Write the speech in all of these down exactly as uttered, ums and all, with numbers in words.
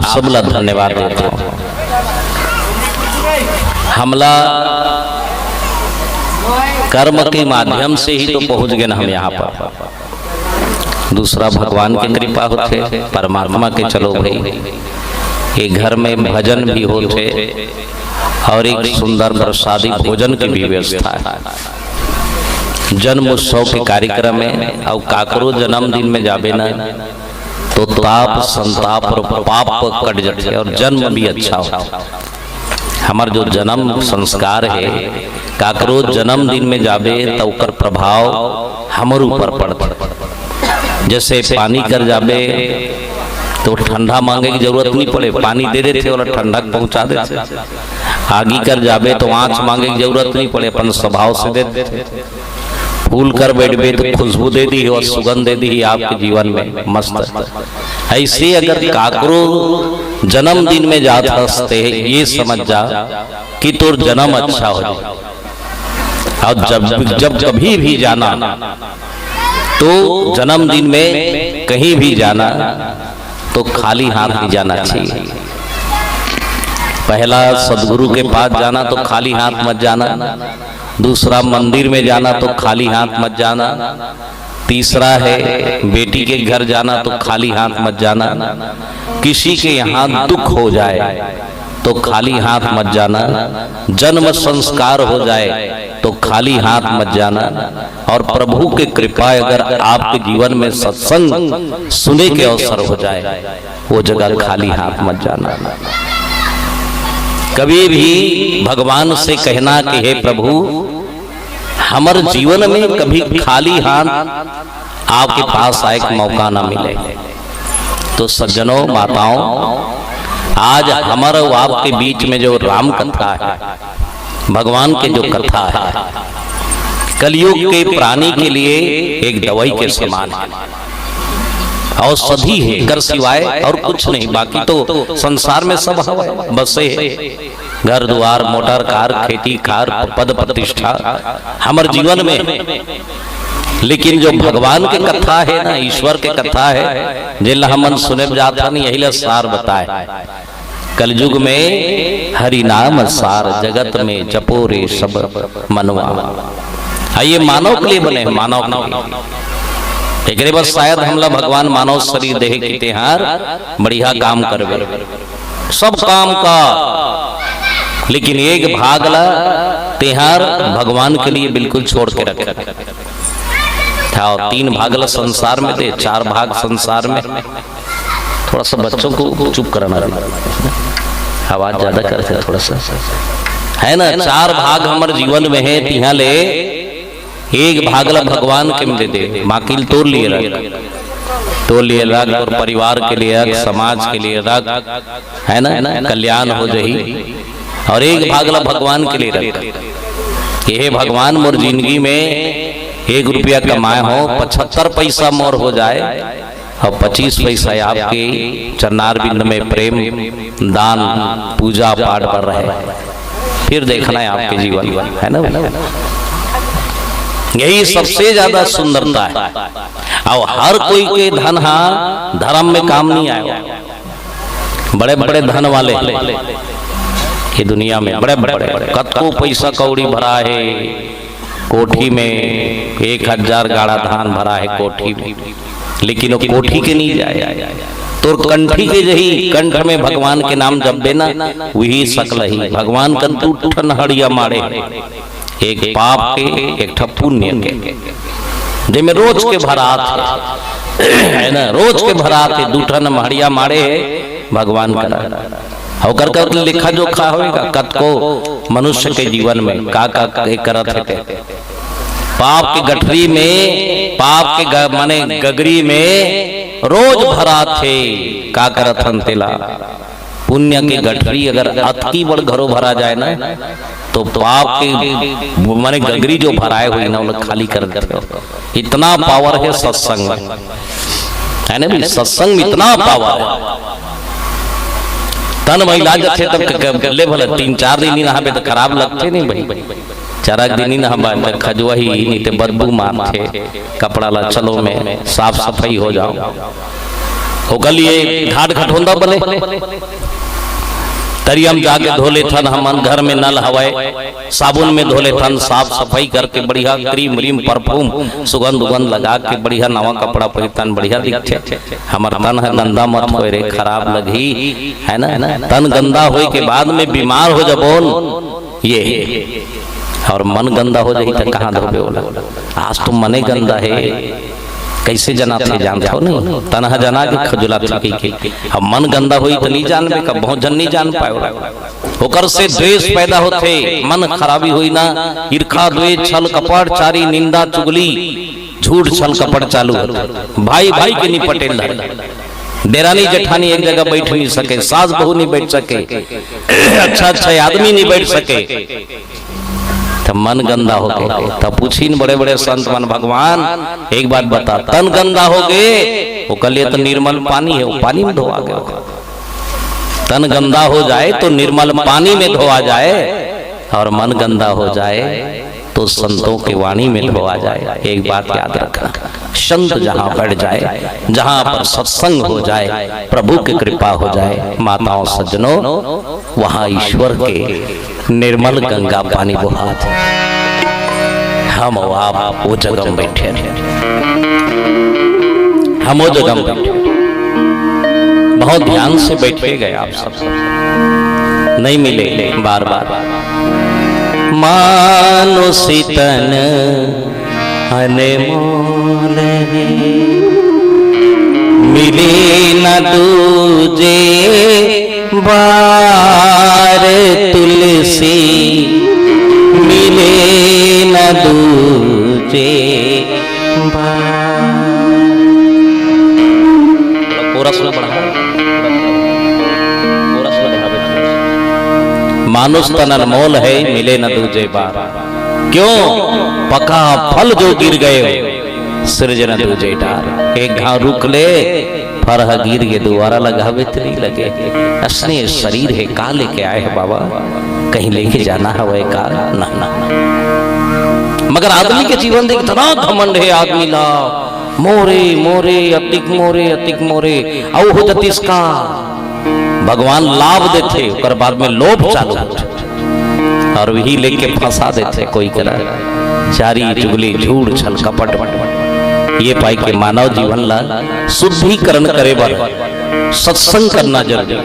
सब ला धन्यवाद देत हौं। हमला कर्म के माध्यम से ही तो पहुंच गेन हम यहाँ पर। दूसरा भगवान के कृपा होथे, परमात्मा के, चलो भाई, ये घर में भजन भी होथे और एक सुंदर प्रसादी भोजन की भी व्यवस्था है। जन्म उत्सव के कार्यक्रम में, और काकरो जन्मदिन में जाबे ना, तो ताप, संताप और पाप कट जथे और जन्म भी अच्छा होथे। हमर जो जन्म संस्कार है, काकरो जन्मदिन में जाबे, त ओकर प्रभाव हमर ऊपर पड़थे। जैसे पानी कर जाबे, तो ठंडा मांगे के जरूरत नहीं पड़े, पानी दे देथे, ओला ठंडा पहुंचा देथे। आगी कर जाबे, तो आंच मांगे के जरूरत नहीं पड़े, अपन स्वभाव से दे देथे। फूल कर बैठबे, तो खुशबू दे दिही और सुगंध दे दिही आपके जीवन में। मस्त। ऐसे अगर काकरो जन्मदिन में जात हस, ते ये समझ जा कि तोर जन्म अच्छा हो जाए। और जब, जब कभी भी जाना, तो जन्मदिन में कहीं भी जाना, तो खाली हाथ नहीं जाना चाहिए। पहला, सदगुरु के पास जाना तो खाली हाथ मत जाना, दूसरा, मंदिर में जाना तो खाली हाथ मत जाना, तीसरा है, बेटी के घर जाना तो खाली हाथ मत जाना, किसी के यहाँ दुख हो जाए तो खाली हाथ मत जाना, जन्म संस्कार हो जाए तो खाली हाथ मत जाना, और प्रभु के कृपा अगर आपके जीवन में सत्संग सुने के अवसर हो जाए, वो जगह खाली हाथ मत जाना। कभी भी भगवान से कहना कि हे प्रभु, हमर जीवन में कभी खाली हाथ आपके पास आए के मौका ना मिले। तो सज्जनों, माताओं, आज हमर अउ आपके बीच में जो राम कथा है, भगवान के जो कथा है, कलयुग के प्राणी के लिए एक दवाई के समान है, औषधि है, एकर सिवाय और कुछ नहीं। बाकी तो संसार में सब हवय, बसे है, घर दुआर, मोटर कार, खेती कार, पद प्रतिष्ठा हमर जीवन में, लेकिन जो भगवान के कथा है ना, ईश्वर के कथा है, जेला हमन सुने जात हन, यही ला सार बताए। कलयुग में हरि नाम सार, जगत में जपो रे सब मनवा। हाँ, ये मानव के लिए बने हैं, मानव के लिए। एकरे बर शायद हमला भगवान मानव शरीर देहे कि तेहार बढ़िया काम करबे, सब काम का, लेकिन एक भाग ला तेहार भगवान के लिए बिल्कुल छोड़ के रखे। हाँ, तीन भाग ला संसार में दे, चार भाग संसार में। थोड़ा सा बच्चों को चुप कराना दे, आवाज ज्यादा करते थोड़ा सा, है ना। चार भाग हमर जीवन में है, तिहा ले एक भाग ला भगवान के में दे दे, बाकी तोर लिए रख, तोर लिए रख, तोर परिवार के लिए रख, समाज के लिए रख, है ना, कल्याण हो जाही। और एक भाग ला भगवान के लिए रख, कि हे भगवान, मोर जिंदगी में एक रुपया कमाए हो, पचहत्तर पैसा मोर हो जाए, और पच्चीस पैसा आपके चरणार बिंद में प्रेम, दान, पूजा पाठ पर रहे, फिर देखना है आपके जीवन, है ना। यही सबसे ज्यादा सुंदरता है। और हर कोई के धन हा धर्म में काम नहीं आए। बड़े बड़े धन वाले ये दुनिया में, बड़े बड़े, कतको पैसा कौड़ी भरा है कोठी में, एक हजार गाड़ा धान भरा है कोठी में, लेकिन वो कोठी के नहीं जाए। तोर कंठी के जही कंठ में भगवान के नाम जपबे ना, वही सकल ही। भगवान कन दू ठन हड़िया माड़े, एक पाप के, एक ठा पुण्य के, जेमे रोज के भरात है, है ना, रोज के भरात है, दू ठन हड़िया माड़े है भगवान करा। ओकर कर लेखा जोखा होएगा, कतको मनुष्य के जीवन में का का के करत हे ते। पाप के गठरी में, पाप के ग-, माने गगरी में रोज भरात हे, का करत हन तेला। पुण्य के गठरी अगर अतकी बड़ घरो भरा जाए ना, तो पाप के, माने गगरी जो भराए हुई ना, उन्हें खाली कर देते हो। इतना पावर है सत्संग में, है ना भाई? सत्संग में इतना पावर है। तन महिला जथे तब क-, क-, ले भले तीन चार दिन नहीं नहाबे तो खराब लगते नहीं भाई। चार दिन नहीं नहाबा तो खजुआही, नहीं तो बदबू मारथे। कपड़ा ला चलो में साफ सफाई हो जाओ। ओकर लिए घाट घटोंदा बने, तरिया म जाके धो लेथन हमन, घर में नल हवय, साबुन में धो लेथन, साफ सफाई करके बढ़िया क्रीम व्रीम परफ्यूम सुगंध उगंध लगा के बढ़िया नवा कपड़ा पहिरथन, बढ़िया दिखथे। हमर तन ह गंदा मत होय रे, खराब लगही, है ना? तन गंदा होय के बाद में बीमार हो जबोन, ये। और मन गंदा हो जाही त कहाँ धोबे ओला? आज तो मने गंदा हे, कैसे जनाथे जानथो नहीं? तन ह जना के खजुलाथे कहिके। अब मन गंदा होही त नहीं जानबे, कब बहुत जन नहीं जान पाए ओला। ओकर से द्वेष पैदा होथे, मन खराबी होई ना, ईर्खा, द्वेष, छल, कपट, चारी, निंदा, चुगली, झूठ, छल, कपट चालू होथे। भाई भाई के नहीं पटेल धरे, देरानी जेठानी एक जगह बैठ नहीं सके, सास बहू नहीं बैठ सके, अच्छा अच्छा आदमी नहीं बैठ सके, त मन गंदा हो गे। त पूछिन बड़े बड़े संत मन, भगवान एक बात बता, तन गंदा हो गे, ओकर लिए त निर्मल पानी हे, वो पानी में धोआ गे। तन गंदा हो जाए तो निर्मल पानी में धोआ जाए, और मन गंदा हो जाए तो संतों की वाणी में धोआ जाए। एक बात याद रखना, संत जहाँ बैठ जाए, जहाँ पर सत्संग हो जाए, प्रभु की कृपा हो जाए, माताओं सज्जनों, वहाँ ईश्वर के निर्मल गंगा पानी बहात हे। हम अउ आप वो जगह में बैठे हैं, हम वो जगह में बैठे, बहुत ध्यान से बैठे गए आप सब, नहीं मिले बार बार। मानुष तन अनमोल हे, मिले न दूजे बार तुलसी, मिले न दूजे बार। कोरस में बढ़ा, कोरस में बढ़ा। मानुष तन अनमोल हे, मिले न दूजे बार। क्यों? पका फल जो गिर गए, सिरजन दूजे डार। एक घांव रूख ले, फर ह गिर गे, दुबारा लगाबे त नहीं लगे। असने शरीर हे, का लेके आए हे बाबा? कहीं लेके जाना हवय का? ना, ना। मगर आदमी के जीवन देख, इतना घमंड हे आदमी ला, मोरे, मोरे, अतिक मोरे, अतिक मोरे, अउ हो जतिस का। भगवान लाभ देथे, ओकर बाद में लोभ चालू होथे। और वही लेके फंसा देथे कोई करा। चारी चुगली, झूठ, छल, कपट, ये पाई के मानव जीवन ला शुद्धिकरण करे बर सत्संग करना जरूरी हे।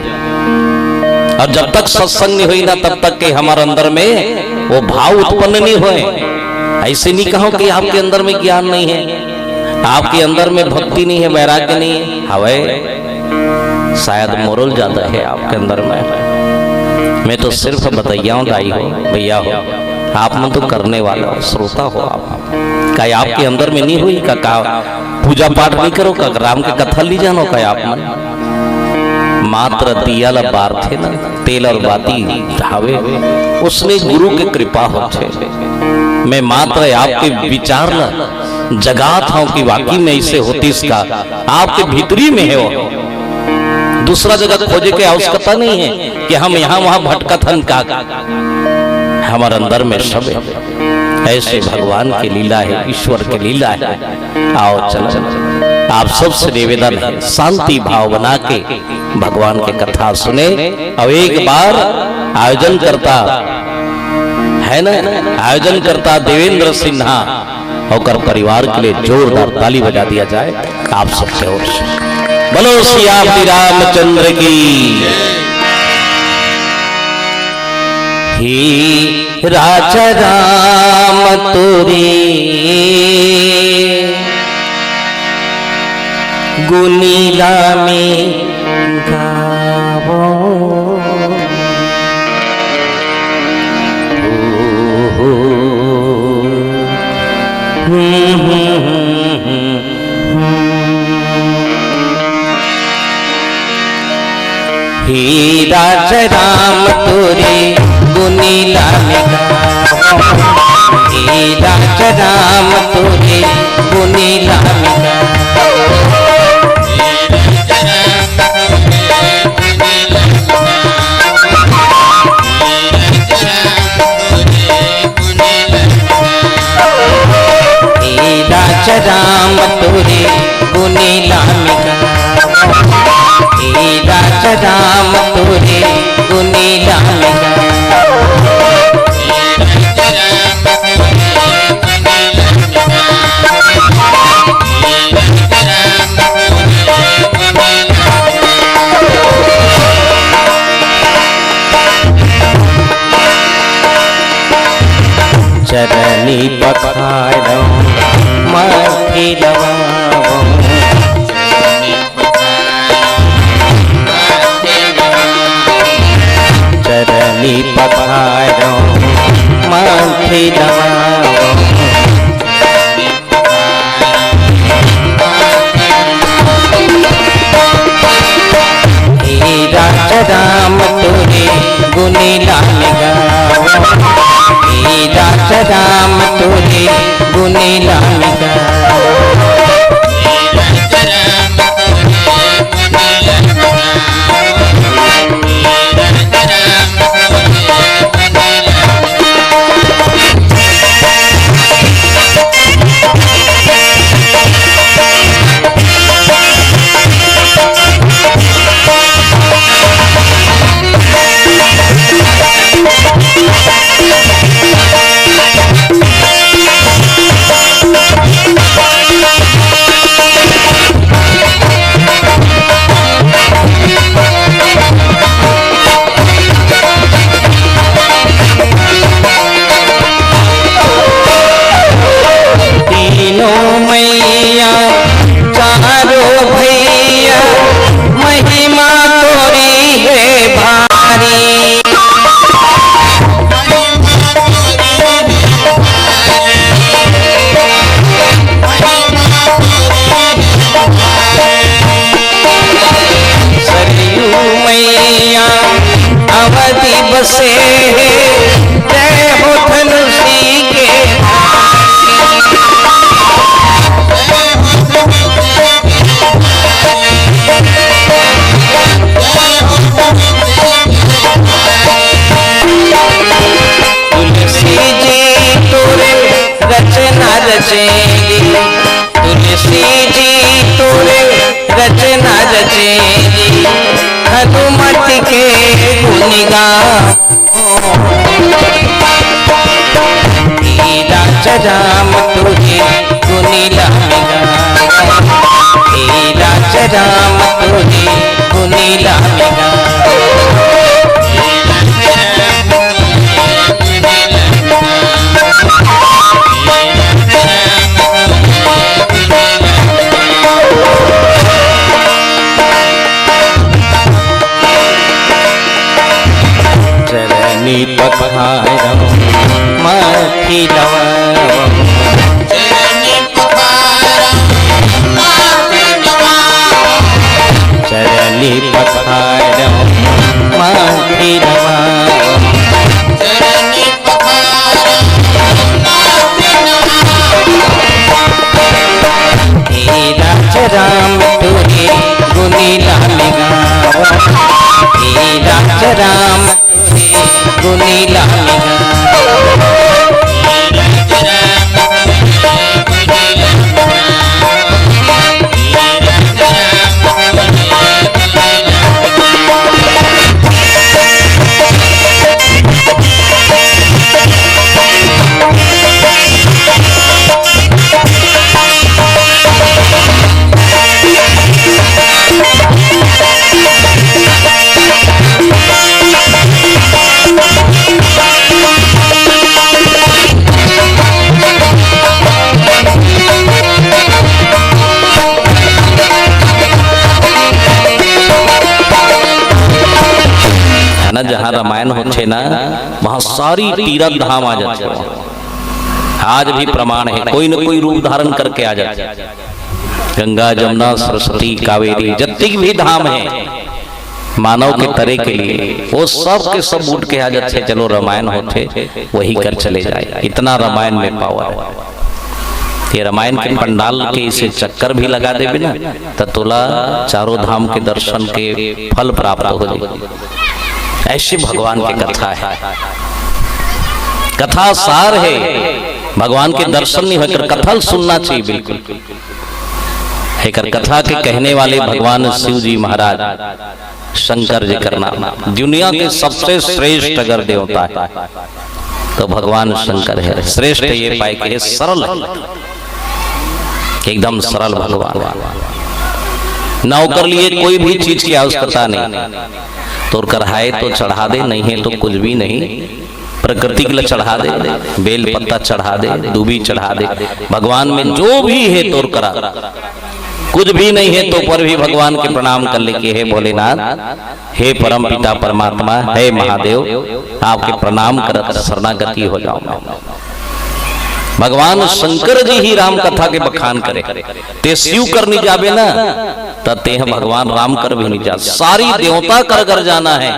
और जब तक सत्संग नहीं होई ना, तब तक के हमारे अंदर में वो भाव उत्पन्न नहीं होए। ऐसे नहीं कहो कि आपके अंदर में ज्ञान नहीं है, आपके अंदर में भक्ति नहीं है, वैराग्य नहीं है। हवे, शायद मोरल ज्यादा है आपके अंदर में। मैं तो सिर्फ बतैया हूँ दाई हो, भैया हो, आप मन तो करने वाला हो, श्रोता हो आप। का आपके अंदर में नहीं हुई का, का पूजा पाठ नहीं करो का, राम के कथा नहीं जानो का आप मन? मात्र दिया ला बारथे ना, तेल और बाती धावे, उसमें गुरु के कृपा होथे। मैं मात्र आपके विचार ला जगात हूँ कि वाकई में ऐसे होतिस का, आपके भीतरी में है वो। दूसरा जगह खोजे के आवश्यकता नहीं है कि हम यहाँ वहाँ भटकत हन का, हमारे अंदर में सब है। ऐसे भगवान की लीला है, ईश्वर की लीला है। आओ चलो, आप सबसे निवेदन है, शांति भाव बना के भगवान के कथा सुने। अब एक बार आयोजन करता है ना, आयोजन करता देवेंद्र सिन्हा, ओकर परिवार के लिए जोरदार ताली बजा दिया जाए आप सबके ओर से। बोलो सियापति रामचंद्र की। हे राजा राम तोरे गुनीला में गावो। हे राजा राम तोरे गुनीला में गावो। हे राजा राम तोरे गुनीला में गावो। हे राजा राम तोरे गुनीला में गावो। तोरे गुनी लामिगा। चरनी पखारौ माथे नवावौ। चरनी पखारौ माथे नवावौ। हे राजा राम तोरे गुनी लामिगा। हे राजा राम तोरे गुनी लामिगा। तीनों मैया चारों भैया महिमा तोरी है भारी। सरयू मैया अवधि बसे है, जय हो धनुषी के। तुलसी जी तोरे रचना रचेंगे, तुलसी जी तोरे रचना रचेंगे, हनुमत के गुण गाओ। हे राजा राम तोरे गुनी लामिगा। हे राजा राम तोरे गुनी लामिगा। चरनी पखारौ माथे नवावौ। चरनी पखारौ माथे नवावौ। हे राजा राम तोरे गुनी लामिगा। हे राजा राम तोरे गुनी लामिगा। है ना, जहाँ रामायण होथे ना, वहाँ सारी तीरथ धाम आ जाथे। आज भी प्रमाण है, कोई न कोई रूप धारण करके आ जाथे। गंगा, जमुना, सरस्वती, कावेरी, जतिक भी धाम है, मानव के तरे के लिए, वो सब के सब उठ के आ जाथे। चलो, रामायण होथे, वही कर चले जाए। इतना रामायण में power है। ये रामायण के पंडाल के इसे चक्कर भी लगा देबे ना, त तोला चारों धाम के दर्शन के फल प्राप्त हो जाए। ऐसी भगवान की कथा है, कथा सार है। भगवान के दर्शन नहीं होकर कथा सुनना चाहिए बिल्कुल। एकर कथा के कहने वाले भगवान शिव जी महाराज, शंकर जेकर नाम, दुनिया के सबसे श्रेष्ठ अगर देवता हे तो भगवान शंकर हे। श्रेष्ठ ये पाए के हे, सरल हे, एकदम सरल भगवान। ना ओकर लिए कोई भी चीज की आवश्यकता नहीं। तोर करा हे तो चढ़ा दे, नहीं हे तो कुछ भी नहीं। प्रकृति के लिए चढ़ा दे, बेल पत्ता चढ़ा दे, दूबी चढ़ा दे। भगवान में जो भी हे तोर करा, कुछ भी नहीं हे तो पर भी भगवान के प्रणाम कर ले के, हे भोलेनाथ, हे परम पिता परमात्मा, हे महादेव, आपके प्रणाम करत शरणागति हो जाओं। भगवान शंकर जी ही राम कथा के बखान करे। ते शिव कर नहीं जाबे ना, त तेह भगवान राम कर भी नहीं जा। सारी देवता कर अगर जाना हे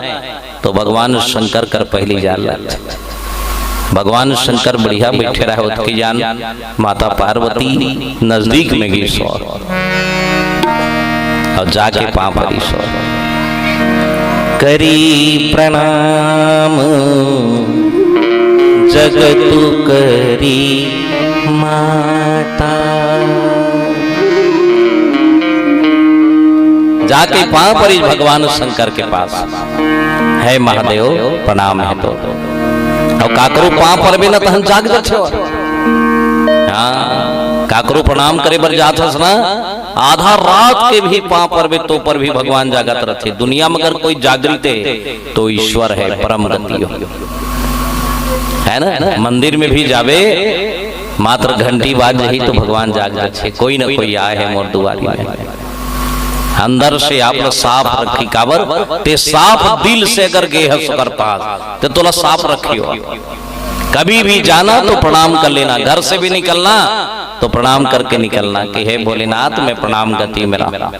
तो भगवान शंकर कर पहली जान लगथे। भगवान शंकर बढ़िया बैठे रहे होत के जान, माता पार्वती नजदीक में गिस अउ जाके पाँव परिस। करी प्रणाम जगतु करी माता। जाके पाँव परिस भगवान शंकर के पास, हे महादेव, प्रणाम हे तो। अउ काकरो पाँव परबे न तहन जाग जथे। हाँ, काकरो प्रणाम करे बर जात हस ना, आधा रात के भी पाँव परबे तो पर भी भगवान जागत रथे। दुनिया में अगर कोई जागृत हे तो ईश्वर हे, परम गति हो, हे ना? मंदिर में भी जाबे, मात्र घंटी बाज जाही तो भगवान जाग जथे, कोई ना कोई आए हे मोर दुआरी में। अंदर से आप ला साफ रखी, काबर ते साफ दिल से अगर गे हस ओकर पास, ते तोला साफ रखियो। कभी भी जाना तो प्रणाम कर लेना, घर से भी निकलना तो प्रणाम करके निकलना कि हे भोलेनाथ, मैं प्रणाम गति में रहा।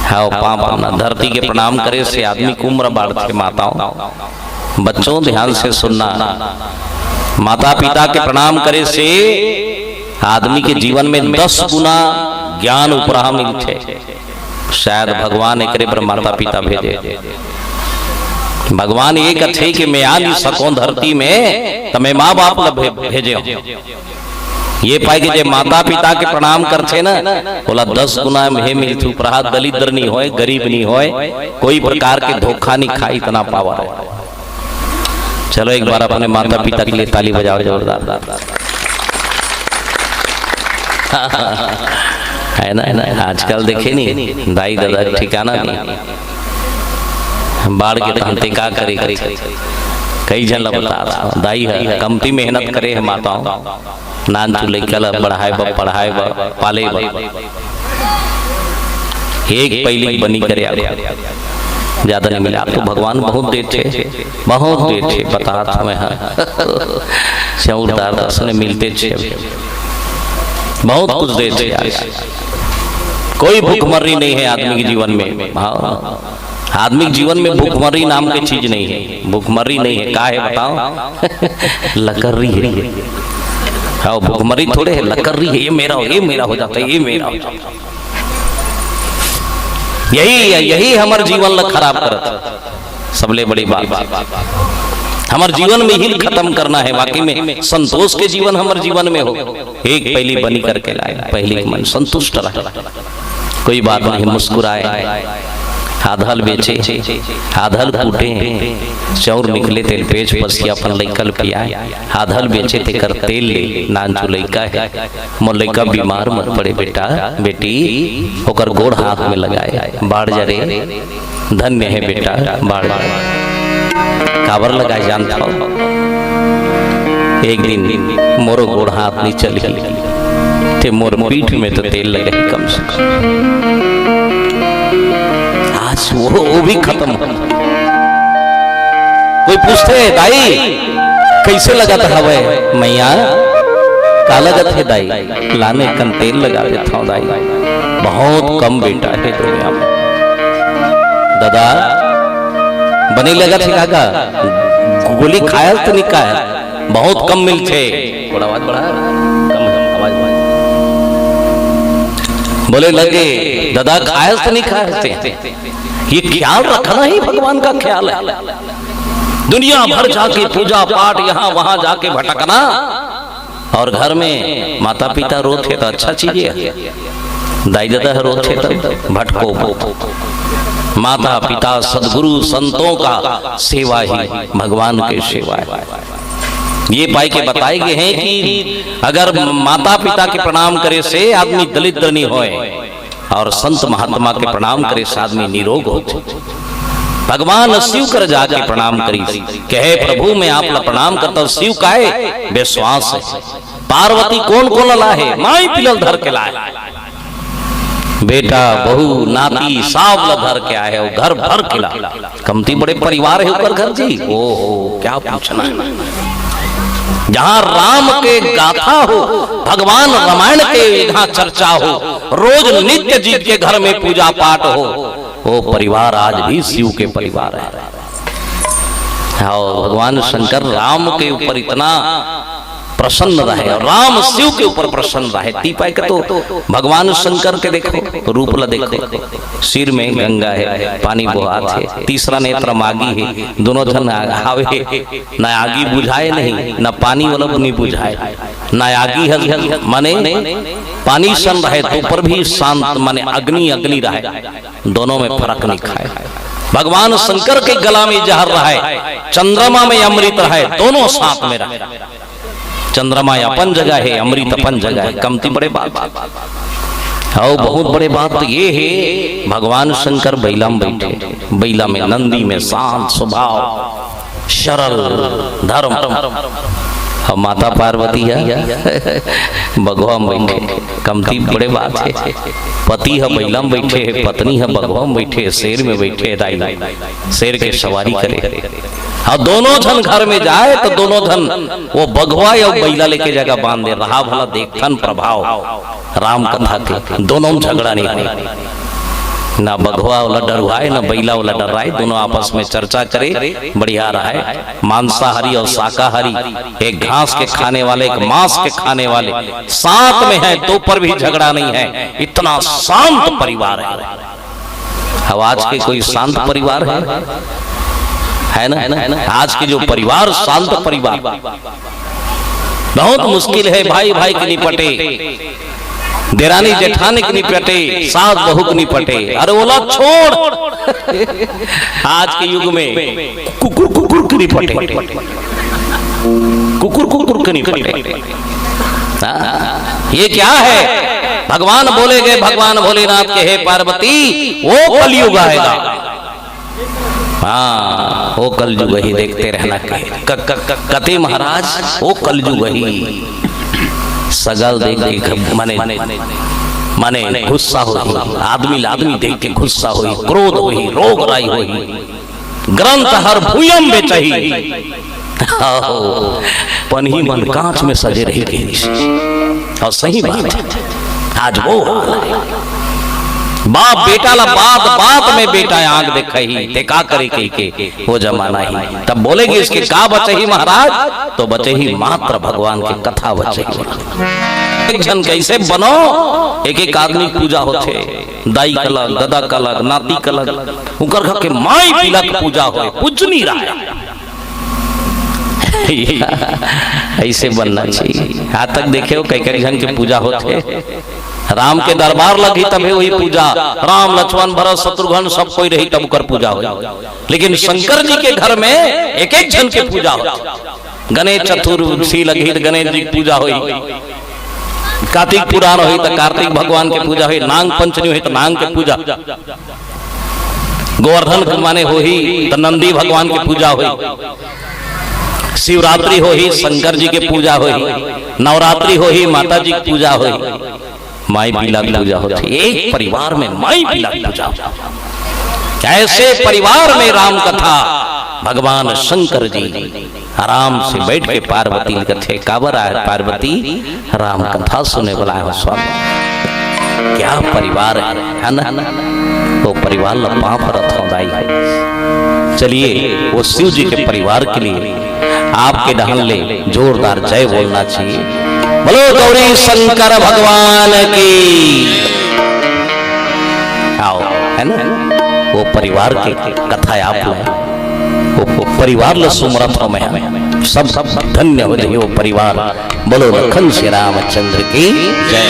हाँ, पाँव परना, धरती के प्रणाम करे से आदमी के उम्र बाढ़थे माताओं। बच्चों, ध्यान से सुनना, माता पिता के प्रणाम करे से आदमी के जीवन में दस गुना ज्ञान उपराहा मिलथे। शायद भगवान एकरे बर माता पिता भेजे। भगवान ये कथे कि मैं आ नहीं सकों धरती में, त मैं माँ बाप ला भे-, भेजे हूँ। ये पाए कि जे माता पिता के प्रणाम करथे ना, ओला दस गुना में मिलथे। उपराहा दलिद्र नहीं होय, गरीब नहीं होय, कोई प्रकार के धोखा नहीं खाय, इतना पावर हे। चलो, एक बार अपने माता पिता के लिए ताली बजाओ जोरदार। हे ना, हे ना? आजकल देखे नहीं, दाई ददा के ठिकाना नहीं। बाढ़ के तहन ते का करे, कई झन ला बतात हंव। दाई ह कमती मेहनत करे हे माताओं, नानचु लइका ला बढ़ाए बर, पढ़ाए बर, पाले बर। एक पैली बनी करे आगू, ज्यादा नहीं मिले। आप तो भगवान बहुत देथे, बहुत देथे, बतात हंव मैं हा। चाउर दार दस ने मिलते छे, बहुत कुछ देथे यार। कोई भुखमरी नहीं हे आदमी के जीवन में। हाँ, आदमी के जीवन में भुखमरी नाम के चीज नहीं हे। भुखमरी नहीं हे, का हे बताओ? लकर्री हे। हाँ, भुखमरी थोड़े हे, लकर्री हे। ये मेरा हो, ये मेरा हो जाता हे, ये मेरा हो जाता हे। यही, यही हमर जीवन ला खराब करत हे। सबले बड़ी बात, हमर जीवन में हिल खत्म करना हे। वाकई में संतोष के जीवन हमर जीवन में हो। एक पैली बनी करके लाए, पैली के मन संतुष्ट रहे। कोई बात नहीं, मुस्कुराए। आधा ल बेचे, आधा ल कूटे, चाउर निकले तेल बेच बस के अपन लइका ल पियाए। आधा ल बेचे तेकर तेल ले, नानचु लइका हे, मोर लइका बीमार मत पड़े बेटा, बेटी, ओकर गोड़ हाथ में लगाए, बाढ़ जा रे। धन्य हे बेटा, बाढ़। काबर लगाए जानथव? एक दिन मोरो गोड़ हाथ नहीं चलही, ते मोर पीठ में तो तेल लगही कम से कम। आज वो, वो भी खत्म हो। कोई पूछथे, "दाई, कइसे लगत हवय?" "मैया, का लगत हे दाई?" "लाने कन तेल लगा देथव दाई।" बहुत कम बेटा हे दुनिया में। ददा, बने लगत हे काका? गोली खायल त नहीं खायल? बहुत कम मिलथे। थोड़ा आवाज बढ़ा, कम है, आवाज बढ़ा। बोले लगे, "ददा, खायल त नहीं खायल ते?" ये ख्याल रखना ही भगवान का ख्याल है। दुनिया भर जाके पूजा पाठ, यहाँ वहाँ जाके भटकना, और घर में माता पिता रोथे तो अच्छा चीज है। दाई ददा ह रोथे तब भटको मत। माता पिता सदगुरु संतों का सेवा ही भगवान के सेवा है। ये पाई के बताए गए हैं कि अगर माता पिता के प्रणाम करे से आदमी दलिद्र नहीं होए और संत महात्मा के प्रणाम करे से आदमी निरोग हो। भगवान शिव कर जाके प्रणाम करी, कहे, "प्रभु, मैं आप ला प्रणाम करता हूँ।" शिव काहे? विश्वास है। पार्वती कोन कोन ला लाहे? माई पिला ल धर के लाहे। बेटा, बहू, नाती, सब ला धर के आए हे, वो घर भर के ला। कमती बड़े परिवार हे ओकर घर जी। ओहो, क्या पूछना है। जहाँ राम के गाथा हो, भगवान रामायण के जहाँ चर्चा हो, रोज नित्य जी के घर में पूजा पाठ हो, वो परिवार आज भी शिव के परिवार है। और भगवान शंकर राम के ऊपर इतना प्रसन्न रहे और राम शिव के ऊपर प्रसन्न रहे। ती पाए के तो भगवान शंकर के देखो, रूप ला देखो, सिर में गंगा हे, पानी बोहात हे, तीसरा नेत्र मागी हे, दोनों झन आ-, हावे, न आगी बुझाए नहीं, न पानी वाला नहीं बुझाए, न आगी हे, माने पानी सन रहे तो पर भी शांत, माने अग्नि, अग्नि रहे, दोनों में फर्क नहीं खाए। भगवान शंकर के गला में जहर रहे, चंद्रमा में अमृत रहे, दोनों साथ में रहे। चंद्रमा अपन जगह हे, अमृत अपन जगह हे, कमती बड़े बात। हव, बहुत बड़े बात तो ये हे, भगवान शंकर बैला में बैठे, बैला में, नंदी में, शांत स्वभाव, सरल धर्म। अउ माता पार्वती ह बघवा में बैठे, कमती बड़े बात हे। पति ह बैला में बैठे हे, पत्नी ह बघवा में बैठे हे, शेर में बैठे हे, दाई शेर के सवारी करे। अउ दोनों झन घर में जाए तो दोनों झन वो बघवा या बैला लेके जगह बांध दे, रहा भला देखथन प्रभाव राम कथा के। दोनों में झगड़ा नहीं होय, ना बघवा वाला डरुआए, ना बैला वाला डराए, दोनों आपस में चर्चा करे, बढ़िया रहे। मांसाहारी और शाकाहारी, एक घास के खाने वाले, एक मांस के खाने वाले, साथ में है तो पर भी झगड़ा नहीं है। इतना शांत परिवार है। अब आज के कोई शांत परिवार है? है ना? आज के जो परिवार, शांत परिवार, बहुत मुश्किल है। भाई भाई के नहीं पटे, देरानी जेठानी के नहीं पटे, सास बहू के नहीं पटे। अरे ओला छोड़, आज के युग में कुकुर कुकुर के नहीं पटे, कुकुर कुकुर के नहीं पटे। हाँ, ये क्या है? भगवान बोले गए, भगवान भोलेनाथ के, "हे पार्वती, वो कलयुग आएगा।" हाँ, वो कलयुग ही देखते रहना के। क-, क-, क-, कते महाराज, वो कलयुग ही। सगा ल देख के घ-, माने, माने गुस्सा होही, आदमी ल आदमी देख के गुस्सा होही, क्रोध होही, रोग राई होही। ग्रंथ हर भूयम बेचही। आओ, पनही मन कांच में सजे रही के। और सही बात है, आज वो हाल है। बाप बेटा ला बात बात में बेटा आंख देखही, ते का करे कही के, वो जमाना ही। तब बोलेगी इसके का बचही महाराज, तो बचही मात्र भगवान के कथा बचही। एक झन कैसे बनो, एक एक आदमी पूजा होथे, दाई कलग, ददा कलग, नाती कलग, उकर घर के माई पिला के पूजा होय, पूजनी रहे। ऐसे बनना चाहिए। आज तक देखे हो, कई कई झन के पूजा होथे, राम के दरबार लगही तभे वही पूजा, राम लक्ष्मण भरत शत्रुघ्न सब कोई रही तब ओकर पूजा होय। लेकिन शंकर जी के घर में एक एक झन के पूजा होय। गणेश चतुर्थी लगही त गणेश जी के पूजा होय, कार्तिक पुराण होय त कार्तिक भगवान के पूजा होय, नाग पंचमी होय त नाग के पूजा, गोवर्धन के माने होही त नंदी भगवान के पूजा होही, शिवरात्रि होही शंकर जी के पूजा होही, नवरात्रि होही माता जी के पूजा होही, माई पिला के पूजा होथे। एक परिवार में माई पिला के पूजा होथे। ऐसे परिवार में राम कथा, भगवान शंकर जी आराम से बैठ के पार्वती ल कथे, "काबर आए पार्वती?" "राम कथा सुने वाला हो स्वामी।" क्या परिवार है, है ना? वो परिवार ला पाँव परत हौं दाई। चलिए, वो शिव जी के परिवार के लिए आपके डहन ले जोरदार जय बोलना चाहिए। बोलो गौरी शंकर भगवान की। आओ, है ना, वो परिवार की कथा आप ला, वो, वो परिवार ला सुमरत हौं मैं, सब, सब धन्य हो जाइए वो परिवार। बोलो लखन श्री रामचंद्र की जय।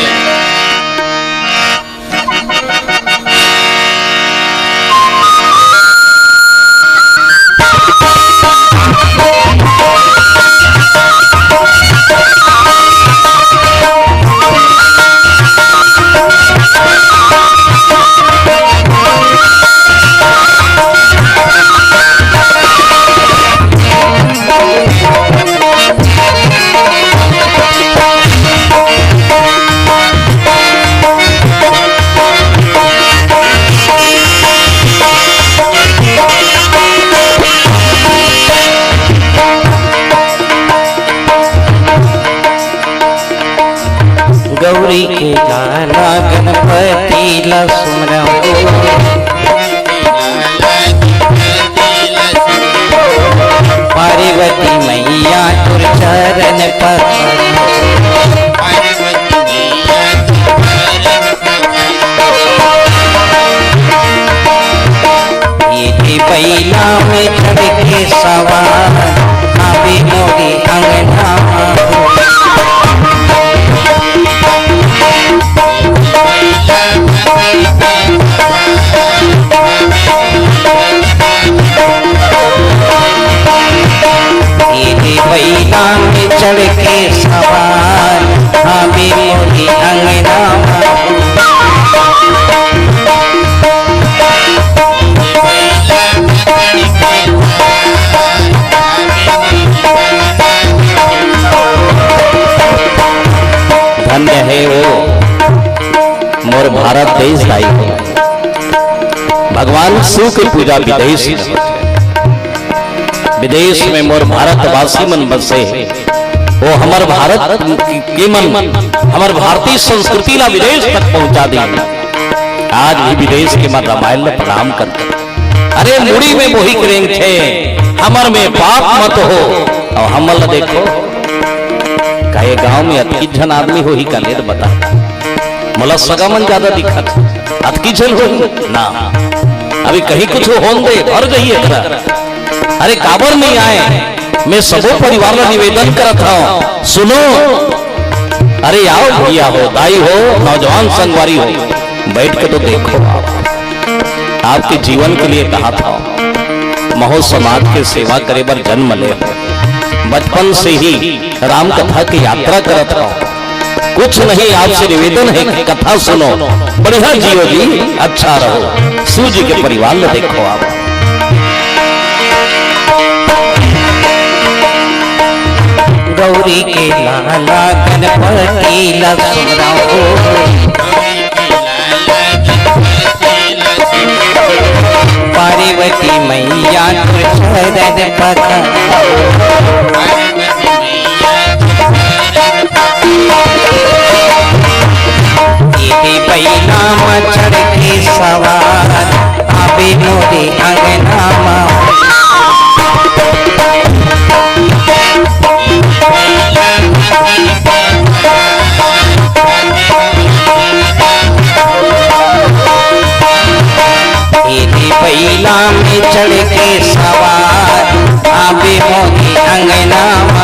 गौरी के लाला गणपति ला सुमरहूँ। पार्वती मैया तोर चरण पकड़हूँ। ये दे बइला में चढ़ के सवार, आवे मोरे अंगना। ये दे बइला में चढ़ के सवार, आवे मोरे अंगना। धन्य हे वो मोर भारत देश दाई हो। भगवान शिव के पूजा विदेश में होथे। विदेश में मोर भारतवासी मन बसे हे। वो हमर भारत के मन, हमर भारतीय संस्कृति ला विदेश तक पहुंचा दी। आज भी विदेश के मन रामायण ला प्रणाम करथे। अरे मुड़ी में मोहिक रेंगथे, हमर में पाप मत हो। अउ हमन ला देखो, का ये गांव में अतकी झन आदमी होही का, ले त बता। मोला सगा मन ज्यादा दिखत, अतकी झन होही ना। अभी कहीं कुछ होन दे, भर जही एकरा। अरे काबर नहीं आए? मैं सबो परिवार ला निवेदन करत हूँ, सुनो। अरे आओ भैया हो, दाई हो, नौजवान संगवारी हो, बैठ के तो देखो आप। आपके जीवन के लिए कहा था, महू समाज के सेवा करे बर जन्म ले हो। बचपन से ही राम कथा की यात्रा करत हो। कुछ नहीं, आपसे निवेदन है कि कथा सुनो, बढ़िया जियो जी, अच्छा रहो, शिव जी के परिवार ला देखो आप। गौरी के लाला गणपति ला सुमरहूँ। पार्वती मैया तोर चरण पकड़हूँ। ये दे बइला म चढ़ के सवार, आवे मोरे अंगना म। ये दे बइला में चढ़ के सवार, आवे मोरे अंगना म।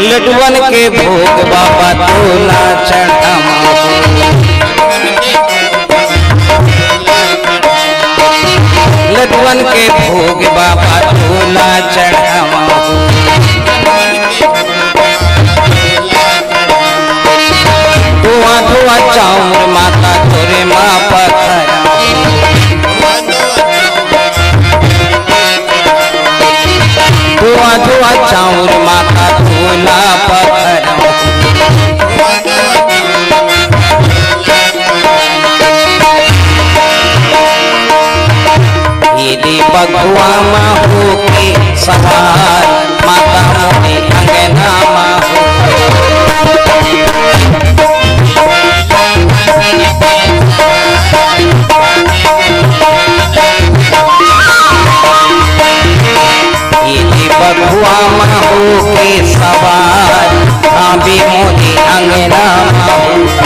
लड्डुअन के भोग बाबा तोला चढ़ावहूँ। लड्डुअन के भोग बाबा तोला चढ़ावहूँ। धुआं धुआं चाउर माता तोरे मा पखरहूँ। धुआं धुआं चाउर माता तोला पखरहूँ। ये दे बघवा म होके सवार, माता मोरे अंगना म हो। ये दे बघवा म होके सवार, आवे मोरे अंगना म हो।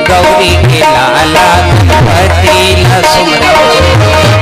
गौरी के लाला गणपति ला सुमरहूँ।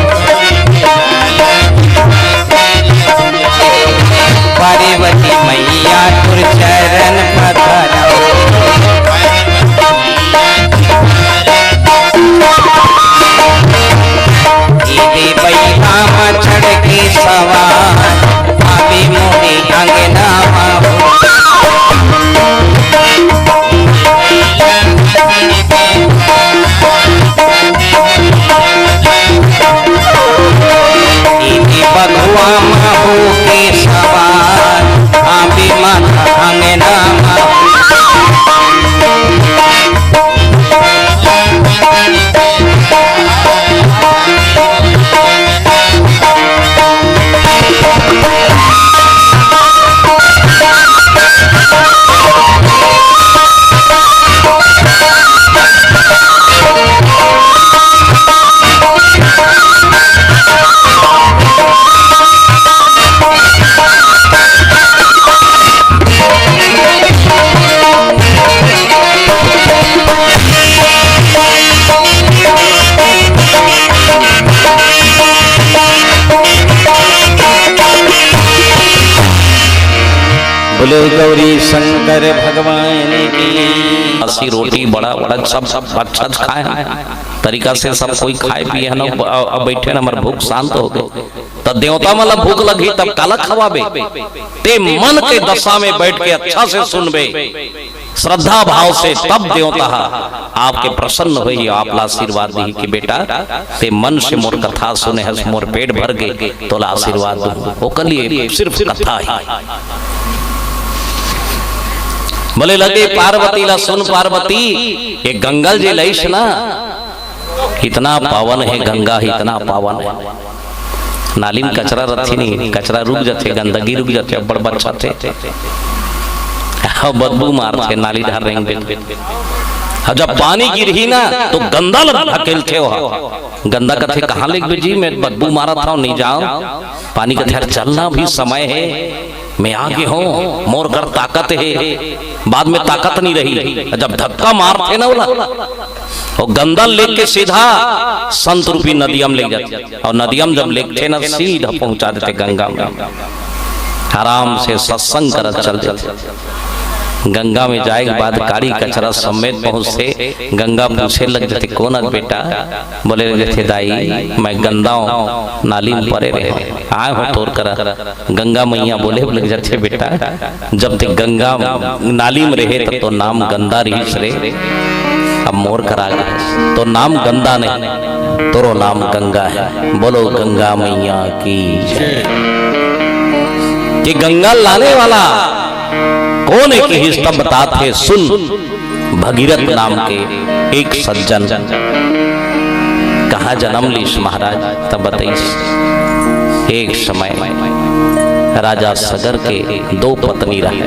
बोले गौरी शंकर भगवान की। असी रोटी बड़ा बड़ा सब सब अच्छा खाए हैं, तरीका से सब कोई खाए पिए हैं, अब बैठे हैं, हमार भूख शांत हो गई। त देवता मन ला भूख लगही तब काला खवाबे? ते मन के दशा में बैठ के अच्छा से सुनबे, श्रद्धा भाव से, तब देवता आपके प्रसन्न होही, आपला आशीर्वाद दी कि बेटा ते मन से मोर कथा सुने हस, मोर पेट भर गे, तोला आशीर्वाद दूं। ओकर लिए सिर्फ कथा ही। बोले लगे पार्वती ला, सुन पार्वती, ये गंगा जे लइस ना, इतना पावन है गंगा, इतना पावन है। नाली में कचरा रथे नहीं, कचरा रुक जाथे, गंदगी रुक जाथे, अब्बड़ बच्छाथे। अउ बदबू मारथे, नाली धार रेंग देथे। अउ जब पानी गिरही ना, तो गंदा ला ढकेलथे ओहा। गंदा कथे, "कहाँ लेगबे जी, मैं बदबू मारत हंव, नहीं जांव।" पानी कथे, "अरे चल ना, अभी समय है।" मैं आगे हंव, मोर कर ताकत हे, बाद में ताकत नहीं रही। जब धक्का मारथे ना ओला, वो गंदा लेके सीधा संत रूपी नदिया में ले जाथे, अउ नदिया में जब लेगथे ना, सीधा पहुंचा देथे गंगा में। आराम से सत्संग करत चल देथे। गंगा में जाए के बाद काड़ी कचरा समेत पहुंचथे। गंगा पूछे लग जाथे, "कौन अस बेटा?" बोले लग जाथे, "दाई, मैं गंदा हंव, नाली में परे रहेंव, आए हंव तोर करा।" गंगा मैया बोले लग जाथे, "बेटा, जब ते गंगा नाली में रहे तब तो नाम गंदा रहिस रे, अब मोर करा गे, तो नाम गंदा नहीं, तोरो नाम गंगा है।" बोलो गंगा मैया की जय। ये गंगा लाने वाला कौन है कि हिस्सा बताथे, सुन। भगीरथ नाम के एक सज्जन कहाँ जन्म लीस महाराज, तब बतइस। एक समय राजा सगर के दो पत्नी रहे,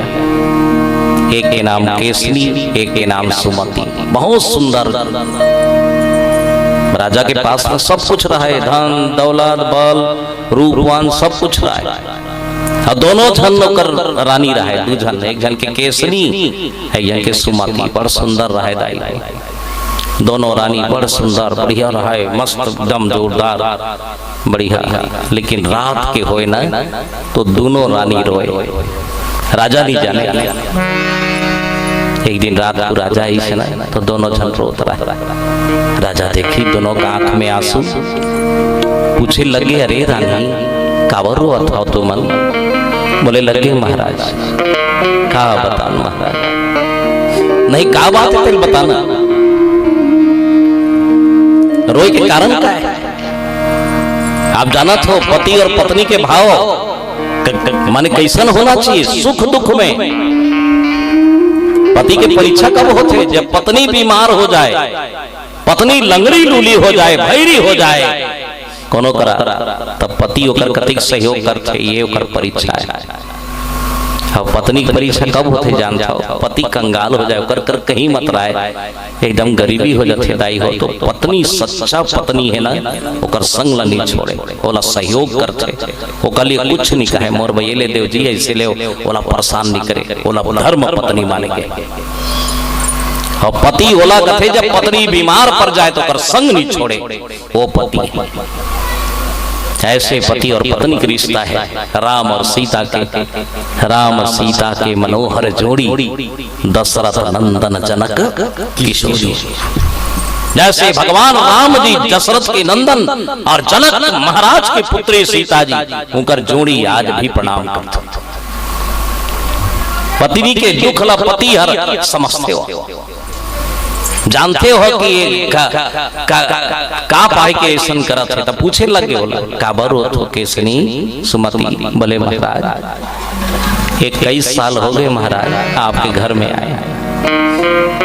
एक के नाम केसनी, एक के नाम सुमति। बहुत सुंदर। राजा के पास में सब कुछ रहे, धन दौलत बल रूपवान सब कुछ रहे। अउ दोनों झन ओकर रानी रहे, दू झन, एक झन के केसनी, एक झन के सुमति। बड़ सुंदर रहे दाई हो। दोनों रानी बड़ सुंदर, बढ़िया रहे, मस्त, एकदम जोरदार, बढ़िया। लेकिन रात के होय ना, तो दोनों रानी रोय, राजा नहीं जाने। एक दिन रात को राजा आइस ना, तो दोनों झन रोत रहे। राजा देखिस दोनों का आंख में आंसू, पूछे लगे, "अरे रानी, काबर रोवत हव तुमन?" बोले लगे, "महाराज, का बतान महाराज?" "नहीं, का बात है तेला बताना, रोय के कारण का है?" आप जानत हो पति और पत्नी के भाव क-, क-, माने कैसन होना चाहिए सुख दुख में। पति के परीक्षा कब होथे? जब पत्नी बीमार हो जाए, पत्नी लंगड़ी लूली हो जाए, भैरी हो जाए, कोनो करा, तब पति ओकर कतिक सहयोग करथे, ये ओकर परीक्षा है। अब पत्नी के परीक्षा कब होथे जानथव? पति कंगाल हो जाए, ओकर कर कहीं मत राय, एकदम गरीबी हो जाथे दाई हो, तो पत्नी सच्चा पत्नी है ना, ओकर संग ला नहीं छोड़े, ओला सहयोग करथे, ओकर लिए कुछ नहीं कहे, "मोर बर ये ले देव जी, ऐसे लेव," ओला परेशान नहीं करे, ओला धर्म पत्नी माने के। और पति ओला कथे, जब पत्नी बीमार पड़ जाए तो ओकर संग नहीं छोड़े, वो पति है। ऐसे पति और पत्नी के रिश्ता है राम और सीता के, राम सीता के मनोहर जोड़ी। दशरथ नंदन जनक किशोरी। जैसे भगवान राम जी दशरथ के नंदन और जनक महाराज के पुत्री सीता जी, उनकर जोड़ी आज भी प्रणाम करथे। पत्नी के दुख ला पति हर समझथे हो, जानथे हो कि ये का, का, का पाय के ऐसन करत हे, त पूछे लगे ओला, "काबर रोत हो केसनी सुमति?" बोले, महाराज, इक्कीस साल हो गए महाराज, आपके घर में आए।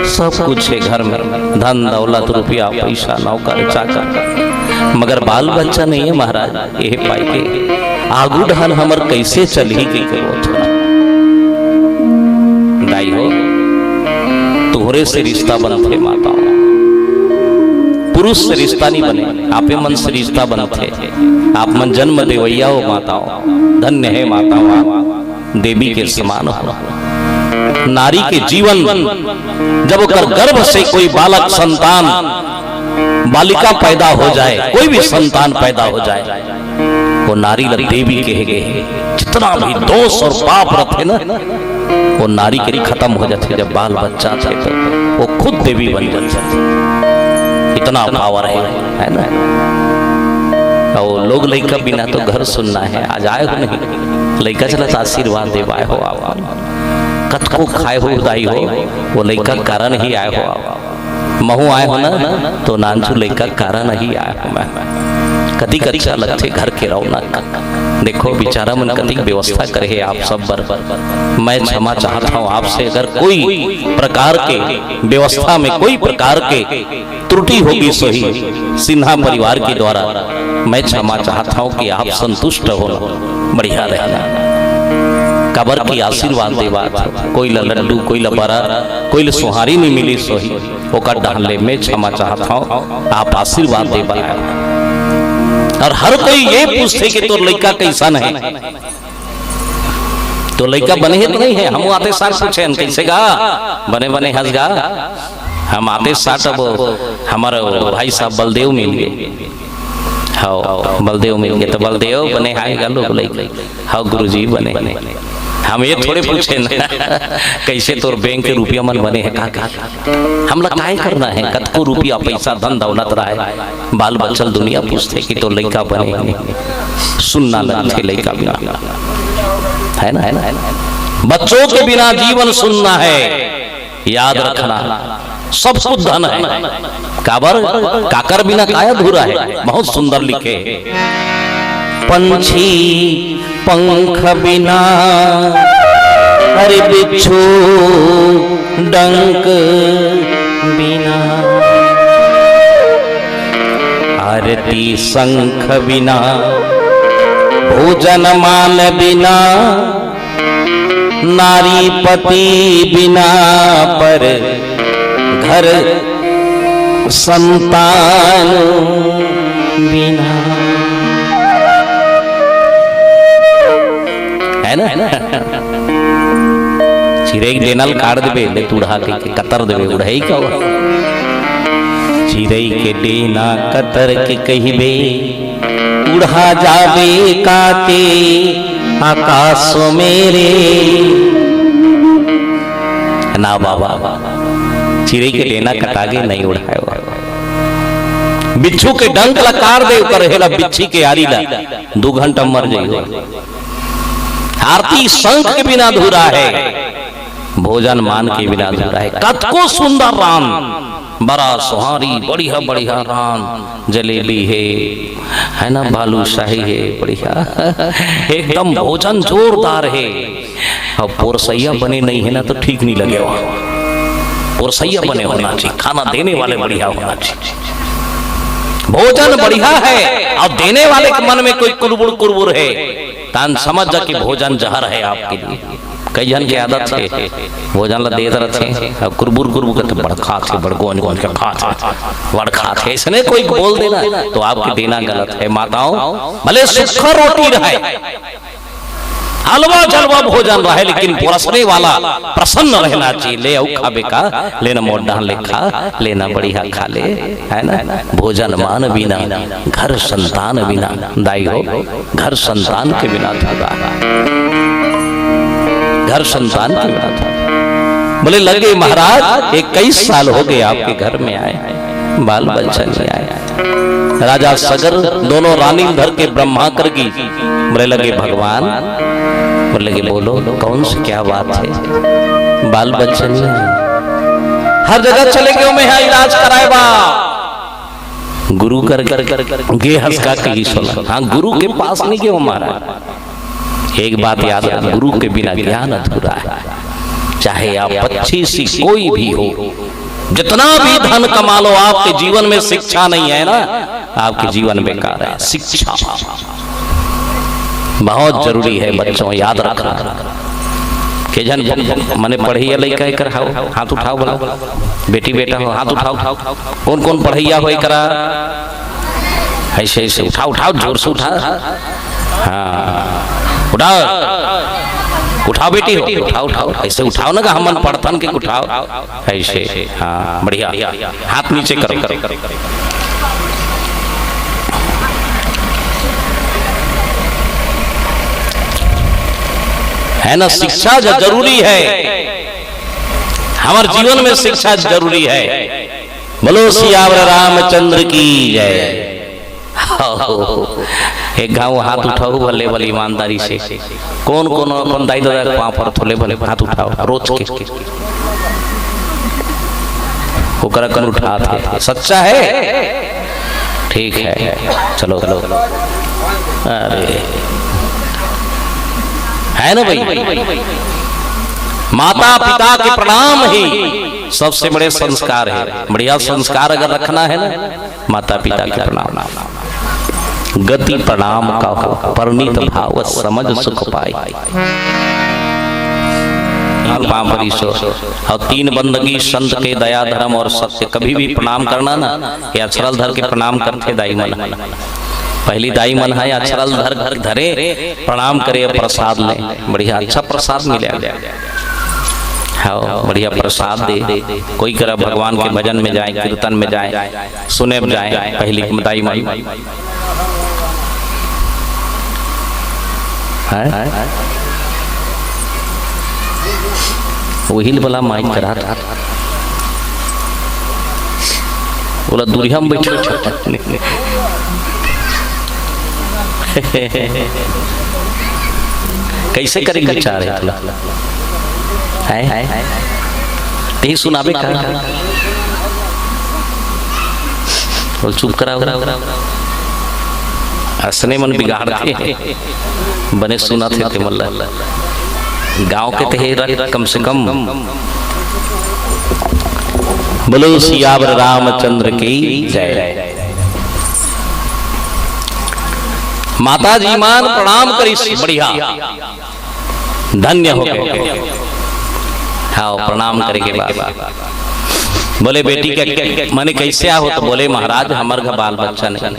सब कुछ है घर में, धन दौलत, रुपया, पैसा, नौकर, चाकर, मगर बाल बच्चा नहीं है महाराज। ये पाई के आगू डहन हमर कैसे चलही के करो थोड़ा। दाई हो, तोहरे से रिश्ता बनथे माताओं, पुरुष से रिश्ता नहीं बने, आपे मन से रिश्ता बनथे। आप मन जन्म देवैया हो माताओं, धन्य है माताओं आप। देवी के समान हो। नारी के जीवन, जब ओकर गर्भ से कोई बालक संतान, बालिका पैदा हो जाए, कोई भी संतान पैदा हो जाए, वो नारी ला देवी कहे गए। जितना भी दोष और पाप रहते ना, वो नारी के खत्म हो जाथे, जब बाल बच्चा थे तो वो खुद देवी बन जाथे। इतना पावर है, है ना? और लोग लइका बिना तो घर सुन्ना है। आज आए हो नहीं, लइका चला तो आशीर्वाद देवाए हो आप। कतको खाए हो उदाई हो, वो लइका कारण ही आए हो आप। महू आए हो ना, तो नानचू लइका कारण ही आए हो मैं। कतिक अच्छा लगथे घर के रौनक। देखो बिचारा मन कतिक व्यवस्था करे हे आप सब बर। मैं क्षमा चाहत हूँ आपसे, अगर कोई प्रकार के व्यवस्था में कोई प्रकार के त्रुटि होगी सही सिन्हा परिवार के द्वारा, मैं क्षमा चाहत हूँ कि आप संतुष्ट हो, बढ़िया रहना। काबर की आशीर्वाद देवा, कोई ला लड्डू, कोई ला बरा, कोई ला सुहारी नहीं मिली सही, ओकर डहन ले मैं क्षमा चाहत हूँ, आप आशीर्वाद देवा। और हर कोई ये पूछथे कि तोर लइका कैसन है, तो लइका बने हे तो नहीं है। हम आते सार पूछे हन, कैसे गा, बने बने हस गा। हम आते सार अब हमारे भाई साहब बलदेव मिल गए। हाँ, बलदेव मिल गए तो बलदेव बने हाय गा लोग लइका। हाँ गुरुजी बने। हम ये थोड़े पूछे ना कैसे तोर बैंक के रुपया मन बने है का, का? हमला काय करना है, कतको रुपया पैसा धन दौलत रहे, बाल बच्चल दुनिया पूछथे कि तोर लइका बने हे नहीं। सुन्ना लगथे लइका बिना, है ना, है ना, है ना? बच्चों के बिना जीवन सुन्ना है, याद रखना, सब कुछ धन है। काबर, काकर बिना काय अधूरा है। बहुत सुंदर लिखे हे। पंछी पंख बिना, अरे बिच्छू डंक बिना, आरती शंख बिना, भोजन मान बिना, नारी पति बिना, पर घर संतान बिना। है ना, है ना? चिरई के डेना ल काट देबे, ले तुड़हा के, के कतर देबे, उड़ही का? चिरई के डेना कतर के कहिबे, उड़हा जाबे काते आकाश मेरे। ना बाबा, चिरई के डेना कटागे नहीं उड़ाए। बिच्छू के डंक ला काट दे, ओकर हेला बिच्छी के आरी ला, दू घंटा मर जाइयो। आरती शंख के बिना अधूरा है, भोजन मान के बिना अधूरा है। कतको सुंदर रान, बरा सोहारी, बढ़िया बढ़िया रान, जलेबी है, है ना, बालूशाही है, बढ़िया, एकदम भोजन जोरदार है। अब पोरसैया बने नहीं है ना, तो ठीक नहीं लगे वहाँ। पोरसैया बने होना चाहिए, खाना देने वाले बढ़िया होना चाहिए। भोजन बढ़िया है और देने वाले के मन में कोई कुरबुर कुरबुर है, तान समझ जा कि भोजन जहर है आपके लिए। कई झन के आदत है, भोजन ला देत रथे, अब कुरबुर कुरबुर करके बड़ खात हे, बड़ गोंज गोंज के खात हे, बड़ खात हे। ऐसने कोई बोल देना तो आपके देना गलत है। माताओं, भले सूखा रोटी रहे, हलवा जलवा भोजन रहे, लेकिन परसने वाला प्रसन्न रहना चाहिए। ले अउ खाबे का, लेना मोर डहन ले खा, लेना बढ़िया खा ले, है ना? भोजन मान बिना, घर संतान बिना, दाई हो, घर संतान के बिना अधूरा है। घर संतान के बिना अधूरा। बोले, "लगे महाराज, इक्कीस साल हो गए आपके घर में आए, बाल बच्चा नहीं आए।" राजा सगर दोनों रानी धर के ब्रह्मा कर की बोले लगे, "भगवान," बोले लगे, "बोलो, कौन सी क्या बात है? बाल बच्चा नहीं है। हर जगह चले गए मैं यहाँ इलाज कराए बा।" गुरु कर, कर, कर, कर गे हस का कही सोना। हाँ, गुरु के पास नहीं गए हमारा। एक बात याद रख, गुरु के बिना ज्ञान अधूरा है। चाहे आप पच्चीस ही कोई भी हो, जितना भी धन कमा लो, आपके जीवन में शिक्षा नहीं है ना, आपके जीवन बेकार है। शिक्षा बहुत जरूरी है बच्चों, याद रखना। के झन मने पढ़िया लइका एकर हाव, हाथ उठाओ बोला। बेटी बेटा हो, हाथ उठाओ। कौन कौन पढ़ैया हो एकरा? ऐसे ऐसे उठाओ, उठाओ, जोर से उठा। हाँ, उठाओ, उठाओ बेटी हो, उठाओ, उठाओ, ऐसे उठाओ ना, हमन पढ़थन के उठाओ, ऐसे। हाँ, बढ़िया। हाथ नीचे करो। है ना, शिक्षा ज-, जरूरी है। हमारे जीवन में शिक्षा जरूरी है। बोलो सियावर रामचंद्र की जय। एक घाव हाथ उठाओ भले भले ईमानदारी से। कौन कौन अपन दाई ददा के पाँव पर थोले भले हाथ उठाओ रोज के। ओकरा कौन उठात हे? सच्चा है? ठीक है, चलो, चलो। अरे, है ना भाई? माता पिता के प्रणाम ही सबसे बड़े संस्कार है। बढ़िया संस्कार अगर रखना है ना, माता पिता के प्रणाम। गति प्रणाम का हो, परिणीत भाव समझ सुख पाई। लाल पाँव परी सो। और तीन बंदगी संत के दया धर्म और सत्य। कभी भी प्रणाम करना ना, ये अक्षरल धर के प्रणाम करथे दाई मन। पहली दाई मन है अक्षरल धर, धरे, प्रणाम करे, प्रसाद ले। बढ़िया अच्छा प्रसाद मिले। हाँ, बढ़िया प्रसाद दे। कोई करा भगवान के भजन में जाए, कीर्तन में जाए, सुने जाए, पहली दाई मन। हैं? वही वाला माइक करा था। बोला, "दूरिया में बैठे।" कैसे करेंगे विचार है तोला? हैं? तेही सुनाबे का? बोल, "चुप कराओ।" असने मन बिगाड़थे। बने सुनत हे ते मन ल। गाँव के ते हे रख कम से कम। बोलो सियावर रामचंद्र की जय। माता जी मन प्रणाम करिस, बढ़िया, धन्य हो गए। हाँ, प्रणाम करे के बाद बोले, "बेटी के मने कैसे आहो?" तो बोले, "महाराज, हमर घर बाल बच्चा नहीं।"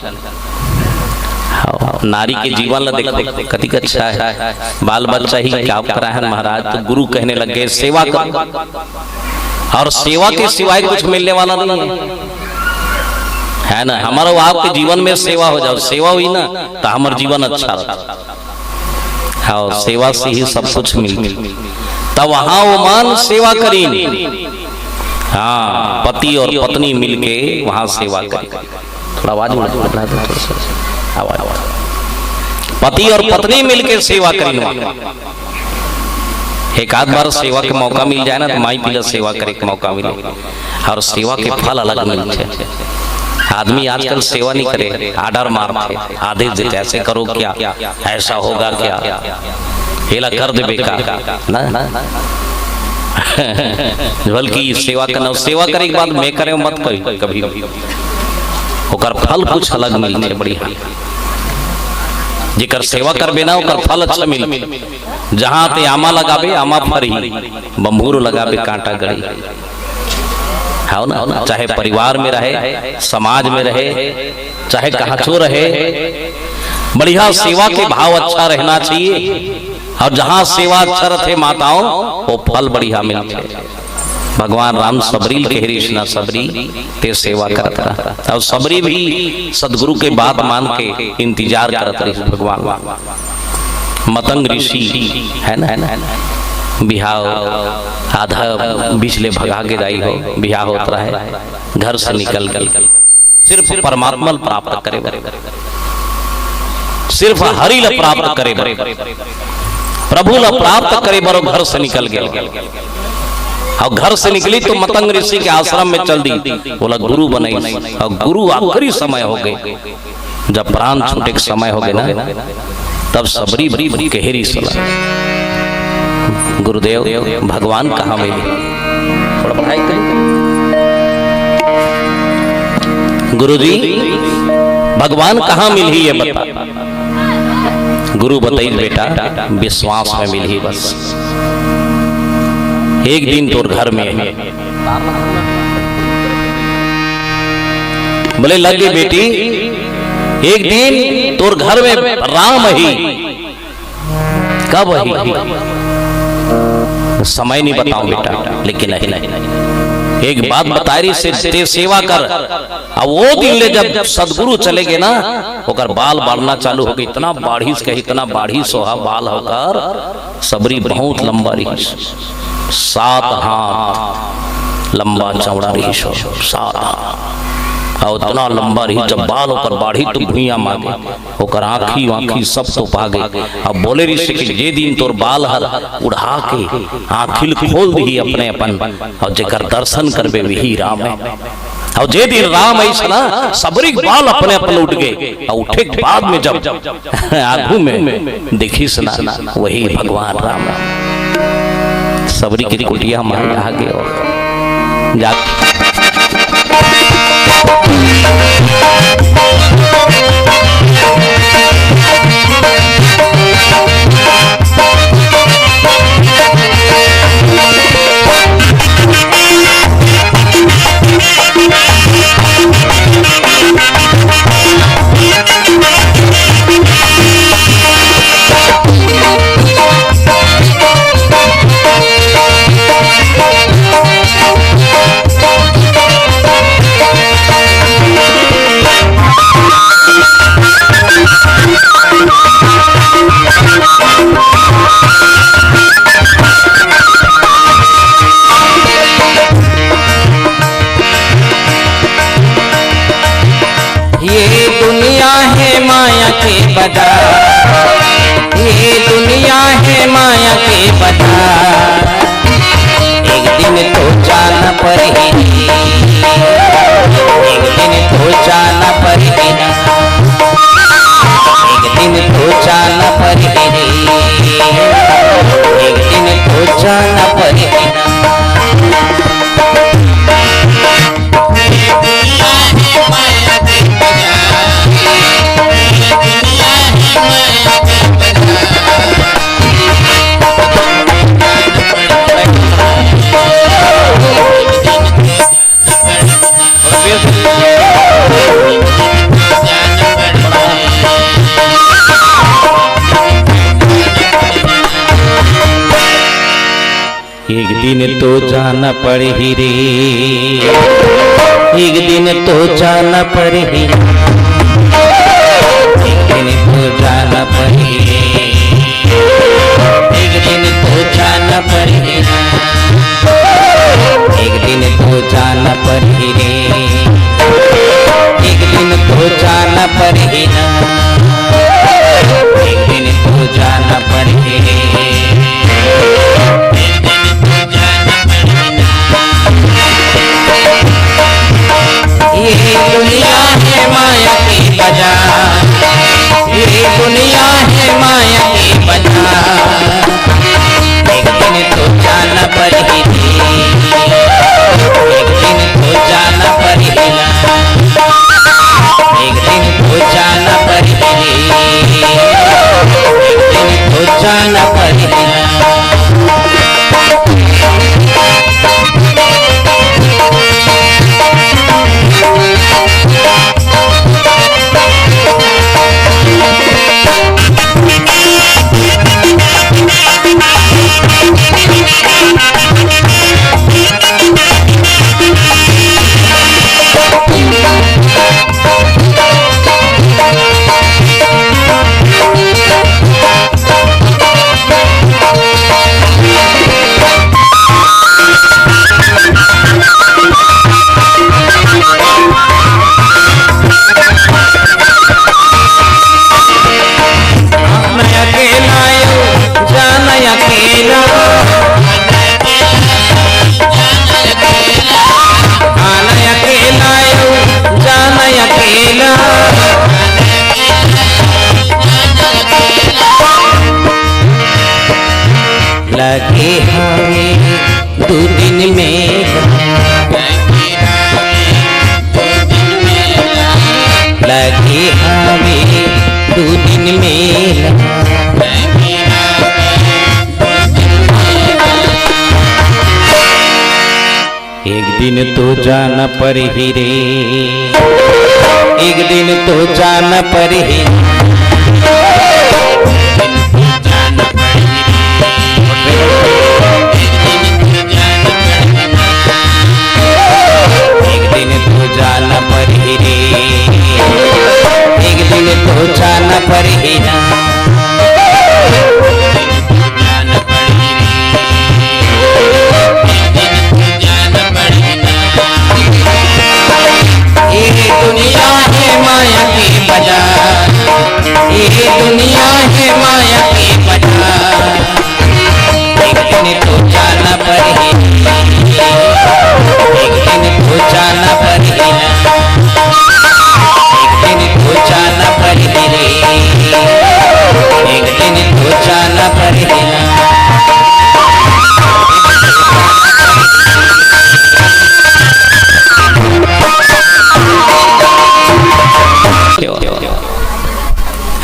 हाँ, नारी के जीवन ला देखो, कतिक अच्छा है। बाल बच्चा ही क्या करा है महाराज, तो गुरु कहने लग गए, "सेवा करो।" और सेवा के सिवाय कुछ मिलने वाला नहीं है, है ना? हमारा वो आपके जीवन में सेवा हो जाओ, सेवा हुई ना तो हमारा जीवन अच्छा रहता। हाँ, सेवा से ही सब कुछ मिलता। तब वहाँ वो मन सेवा करीन। हाँ, पति और पत्नी मिलके वहाँ सेवा करीन। थोड़ा आवाज बढ़ा दो, थोड़ा सा आवाज। पति और पत्नी मिलके सेवा करीन वहाँ। एक आध बार सेवा के मौका मिल जाए ना, तो माई पिला सेवा करे के मौका मिले। और सेवा के फल अलग मिलथे। आदमी आजकल सेवा नहीं करे, आर्डर मारथे, आदेश देथे, "ऐसे करो क्या, ऐसा होगा क्या, एला कर देबे का?" ना? बल्कि सेवा करना, सेवा करे के बाद मैं करे मत करी कभी। ओकर फल कुछ अलग मिलथे, बढ़िया। जेकर सेवा करबे ना, ओकर फल अच्छा मिलथे। जहाँ ते आमा लगाबे, आमा फरही, बम्भूर लगाबे, कांटा गड़ी। हाव ना? चाहे परिवार में रहे, समाज में रहे, चाहे कहांचो रहे, बढ़िया सेवा के भाव अच्छा रहना चाहिए। और जहाँ सेवा अच्छा रथे माताओं, वो फल बढ़िया मिलथे। भगवान राम सबरी ल कहे रिहिस ना, "सबरी, ते सेवा करत रह।" और सबरी भी सदगुरु के बात मान के इंतजार करत रहिस भगवान। मतंग ऋषि है ना, है ना, बिहाव आधा बीच ले भगा के दाई हो, बिहाव होत रहे, घर से निकल गई। सिर्फ परमात्मा ल प्राप्त करे बर, सिर्फ हरि ल प्राप्त करे बर, प्रभु ल प्राप्त करे बर वो घर से निकल गए। और घर से निकली तो मतंग ऋषि के आश्रम में चल दी, बोला गुरु बनाई। और गुरु आखिरी समय हो गए, जब प्राण छूटे के समय हो गए ना, तब सबरी कहे रिहिस ला, "गुरुदेव, भगवान कहाँ मिली?" थोड़ा पढ़ाई करी। "गुरुजी, भगवान कहाँ मिलही ये बता।" गुरु बताई, "बेटा, विश्वास में मिलही बस। एक दिन तोर घर में।" बोले, "लग गई बेटी, एक दिन तोर घर में राम ही।" "कब ही?" "समय नहीं बताऊं बेटा, लेकिन नहीं।" एक बात बताय रहिस हे, ते सेवा कर। अब वो दिन ले जब सदगुरु चले गे ना, ओकर बाल बाढ़ना चालू हो गे। इतना बाढ़िस के, इतना बाढ़िस ओहा बाल होकर, सबरी बहुत लंबा रहिस, सात हाथ लंबा चौड़ा रहिस हो, सात हाथ। अउ इतना लंबा रहिस, जब बाल ओकर बाढ़िस त भुइयां मागे। ओकर आँखी वाँखी सब तोपा गे। अब बोले रहिस हे कि जे दिन तोर बाल हर उड़हा के आँखी ल खोल दिही अपने अपन, अउ जेकर दर्शन करबे वही राम हे। अउ जे दिन राम आइस ना, सबरी के बाल अपने अपन उठ गे। अउ उठे के बाद में जब आगू में देखिस ना, वही भगवान राम हे। सबरी के कुटिया म आ गे। जा ये दुनिया है माया के बाजार, ये दुनिया है माया के बाजार। एक दिन तो जाना पड़ही, एक दिन तो जाना पड़ही ना, एक दिन तो जाना पड़ही, एक दिन तो जाना पड़ही ना। एक दिन तो जाना पड़ही रे, एक दिन तो जाना पड़ही, एक दिन तो जाना पड़ही, एक दिन तो जाना पड़ही, एक दिन तो जाना पड़ही रे, एक दिन तो जाना पड़ही ना, एक दिन तो जाना पड़ही रे। ये दुनिया है माया की बाजार, ये दुनिया है माया की बाजार। एक दिन तो जाना पड़ही, एक दिन तो जाना पड़ही ना, एक दिन तो जाना पड़ही, एक दिन तो जाना पड़ही ना। लगे हवे दू दिन मेला, लगे हवे दू दिन मेला। एक दिन तो जाना पड़ही रे, एक दिन तो जाना पड़ही।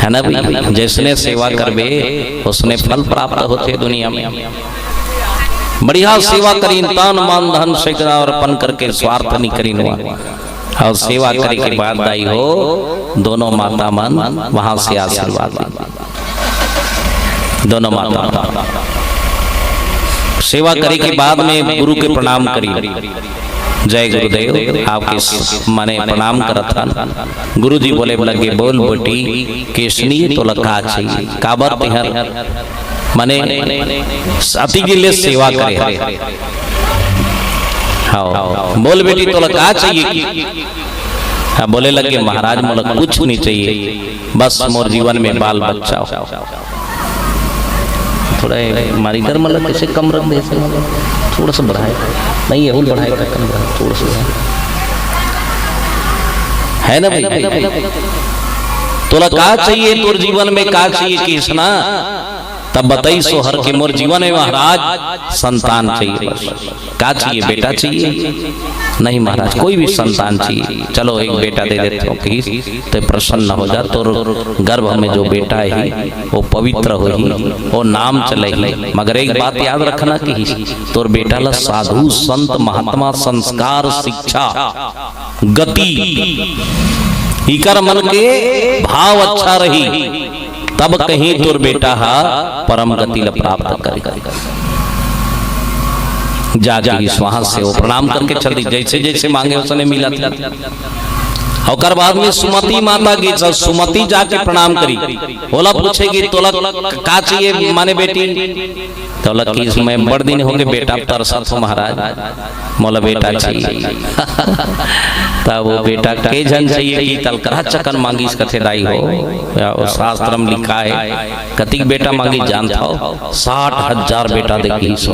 है ना भाई? जैसने सेवा करबे, उसने फल प्राप्त होथे दुनिया में। बढ़िया सेवा करिन, तन मन धन सगला अर्पण करके, स्वार्थ नहीं करिन हुआ। और सेवा करे के बाद दाई हो, दोनों माता मन वहां से आशीर्वाद ली। दोनों माता मन सेवा करे के बाद में गुरु के प्रणाम करी। जय गुरुदेव, आपके स-, माने प्रणाम करत हन। गुरु जी बोले लगे, "बोल बेटी केसनी, तोला का चाहिए? काबर तेहर माने अतिक दिन ले सेवा करे हस?" हाँ, बोल बेटी, तोला का चाहिए कि? हाँ, बोले लगे, "महाराज, मोला कुछ नहीं चाहिए, बस मोर जीवन में बाल बच्चा हो।" थोड़ा ये मारी इधर, मतलब, कैसे कम रख दे, ऐसे, मतलब, थोड़ा सा बढ़ाए। नहीं, ये और बढ़ाए, कम बढ़ाए, थोड़ा सा बढ़ाए। है ना भाई? तोला का चाहिए, तोर जीवन में का चाहिए, केसना? तब बताइस ओ हर के मोर जीवन में महाराज संतान चाहिए बस। का चाहिए? बेटा चाहिए? नहीं महाराज, कोई भी संतान चाहिए। चलो एक बेटा दे देथंव कहिस, तैं प्रसन्न हो जा। तोर गर्भ में जो बेटा हे वो पवित्र होही, वो नाम चलही। मगर एक बात याद रखना कहिस, तोर बेटा ला साधु संत महात्मा संस्कार शिक्षा गति इकर मन के भाव अच्छा रही, तब कहीं तोर बेटा हा परम गति ला प्राप्त करे। जाके इस वहां से वो प्रणाम करके चल दी, जैसे जैसे मांगे उसने मिला था। ओकर बाद में सुमति माता गे, सुमति जाके प्रणाम करी, ओला पूछे कि तोला का चाहिए माने बेटी? तोला किहिस, मैं बड़ दिन होगे बेटा तरसत हंव महाराज, मोला बेटा चाहिए। तब वो बेटा के झन चाहिए कि तलकरहा चकन मांगिस कथे दाई हो, या वो शास्त्र में लिखा है, कतिक बेटा मांगिस जानथव? साठ हजार बेटा दे किहिस।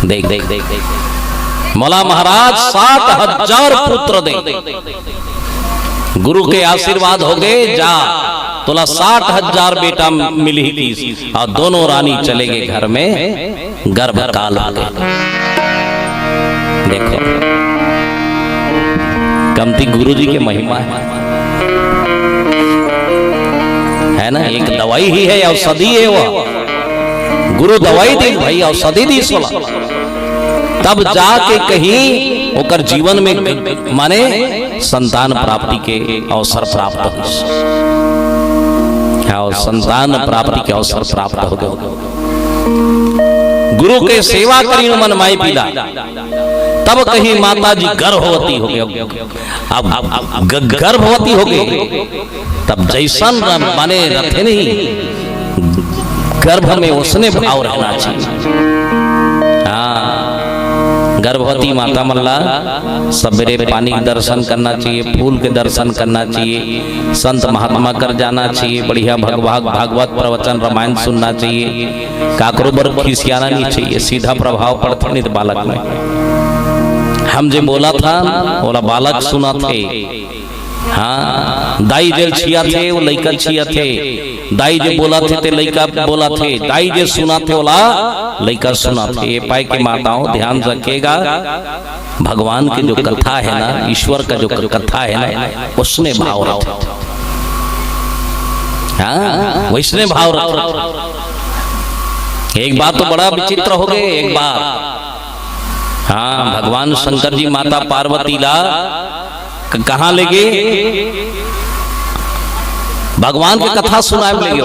देख, देख, देख, मोला महाराज साठ हजार पुत्र दे। गुरु के आशीर्वाद होगे, जा, तोला साठ हजार बेटा मिलही किहिस। और दोनों रानी चले गे घर में, गर्भकाल होगे। देखो, कमती गुरु जी के महिमा है, है ना? एक दवाई ही है, औषधि है वो। गुरु दवाई दिस भाई, औषधि दिस ओला, तब जाके कहीं ओकर जीवन में ग-, माने संतान प्राप्ति के अवसर प्राप्त होइस। हाँ, संतान प्राप्ति के अवसर प्राप्त होगे। गुरु के सेवा करिन मन माई पिला, तब कहीं माता जी गर्भवती होगे। अब ग-, गर्भवती होगे, तब जैसन र-, माने रथे नहीं, गर्भ में ओसने भाव रहना चाहिए। हाँ, गर्भवती माता मन ला सबेरे पानी के दर्शन करना चाहिए, फूल के दर्शन करना चाहिए, संत महात्मा कर जाना चाहिए, बढ़िया भगवा-, भागवत प्रवचन रामायण सुनना चाहिए। काकरो बर खिसियाना नहीं चाहिए, सीधा प्रभाव पड़थे नहीं तो बालक में। हम जे बोलथन, ओला बालक सुनथे। हाँ, दाई जे ल छियाथे, वो लइका ल छियाथे। दाई जे बोलथे, ते लइका बोलथे। दाई जे सुनथे, ओला लइका सुनथे। ये पाए के माताओं ध्यान रखिएगा, भगवान के जो कथा है ना, ईश्वर का जो क-, कथा है ना, ओसने भाव रखथे। हाँ, वैसने भाव रखथे। एक बार तो बड़ा विचित्र होगे, एक बार, हाँ, भगवान शंकर जी माता पार्वती ला क-, कहाँ ले गे? भगवान के कथा सुनाए में ले गे।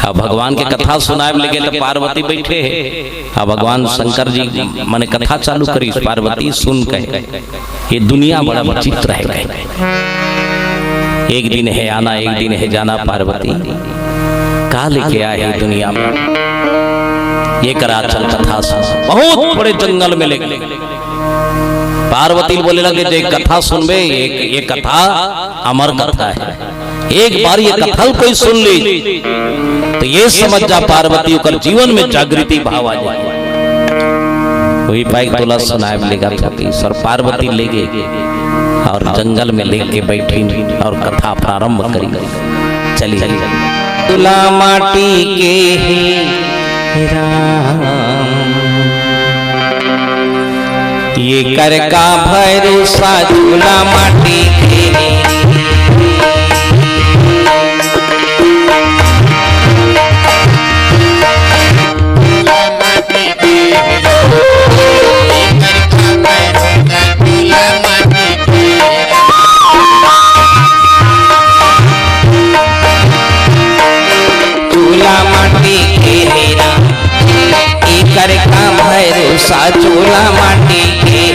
अब भगवान के कथा सुनाए में ले गे तो पार्वती बैठे हे। अब भगवान शंकर जी माने कथा चालू करिस, पार्वती सुन के, ये दुनिया बड़ा विचित्र है कहे। एक दिन है आना, एक दिन है जाना, पार्वती का लेके आए हे दुनिया में? ये करा चल कथा सुन, बहुत बड़े जंगल में ले गे। पार्वती बोले लगे, जे कथा सुनबे, ये, ये कथा अमर कथा है। एक बार ये कथा कोई सुन ली, तो ये समझ जा पार्वती, ओकर जीवन में जागृति भाव आ जाए। वही पाए तोला सुनाए ले गे थे, सर पार्वती ले गे और जंगल में लेके बैठी और कथा प्रारंभ करी। चली। तुला माटी के हे राम, ये कर का भरोसा, तुला माटी के हे। चूल्हा माटी के।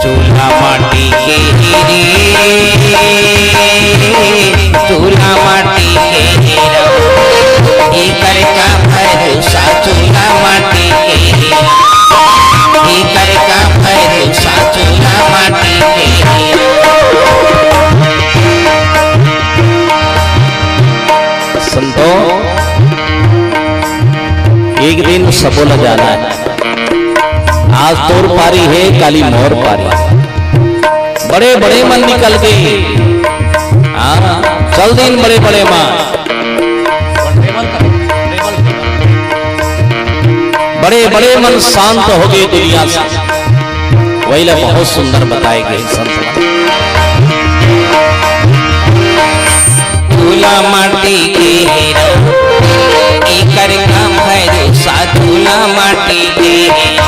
चूल्हा माटी के हीरे, चूल्हा माटी के हीरा, एकर का भरोसा, चूल्हा माटी के हीरा, एकर का भरोसा, चूल्हा माटी के हीरा। संतो, एक दिन सबो ल जाना हे। आज तोर पारी हे, काली मोर पारी। बड़े बड़े मन निकल गे। हाँ, चल दिन बड़े बड़े मन। बड़े बड़े मन शांत हो गे दुनिया से। वही ला बहुत सुंदर बताए गे संत मन। चूल्हा माटी के हीरा, एकर का भरोसा, चूल्हा माटी के हीरा।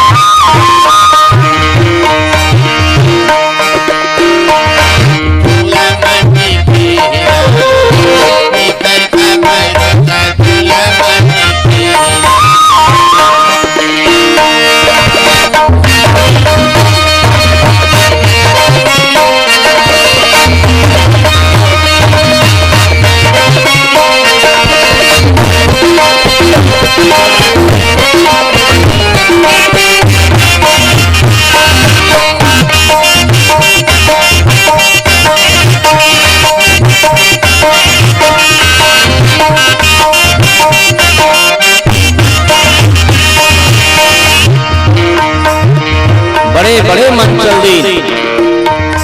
बड़े बड़े मन चल दिन,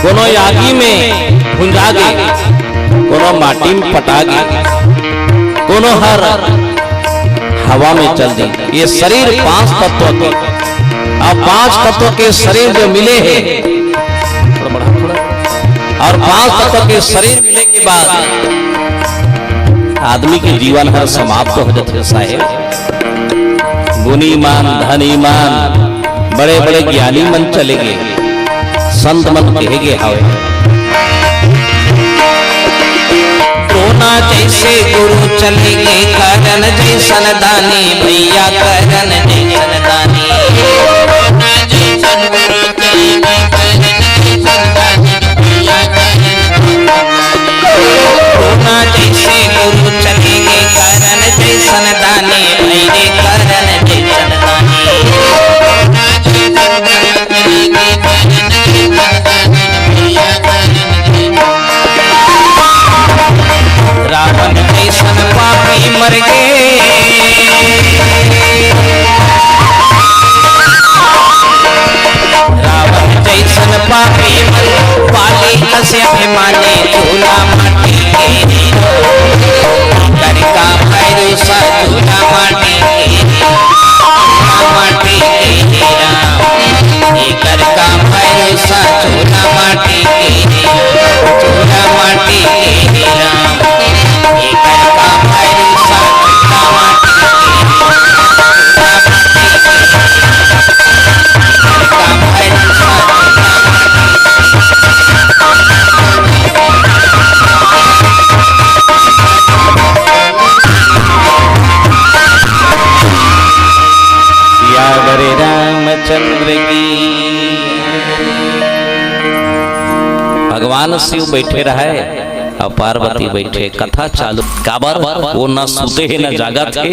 कोनो आगी में भुंजा गे, कोनो माटी में पटा गे, कोनो हर हवा में चल दिन। ये शरीर पांच तत्व के, अब पांच तत्व के शरीर जो मिले हे, और पांच तत्व के शरीर मिले के बाद आदमी के जीवन हर समाप्त हो जाथे साहेब। गुणी मन, धनी मन, बड़े बड़े ज्ञानी मन चले गे, संत मन कहे गे हवे। द्रोणा जैसे गुरु चले गे, कर्ण जैसन दानी भैया, कर्ण जैसन दानी। कोरोना जैसे गुरु चले गे, कर्ण जैसन दानी भई रे, कर्ण जैसन दानी। रावण जैसन पापी मर गे, रावण जैसन पापी मन, पाली कश्यप माने चूल्हा माटी के हीरो। एकर का भरोसा, चूल्हा माटी के हीरो। चूल्हा माटी के हीरो। एकर का भरोसा, चूल्हा माटी के हीरो। चूल्हा माटी के हीरो। एकर का भरोसा, चूल्हा माटी के हीरो। सियावर रामचंद्र की। भगवान शिव बैठे रहे और पार्वती बैठे, कथा चालू। काबर वो ना सुते हे ना जागत हे,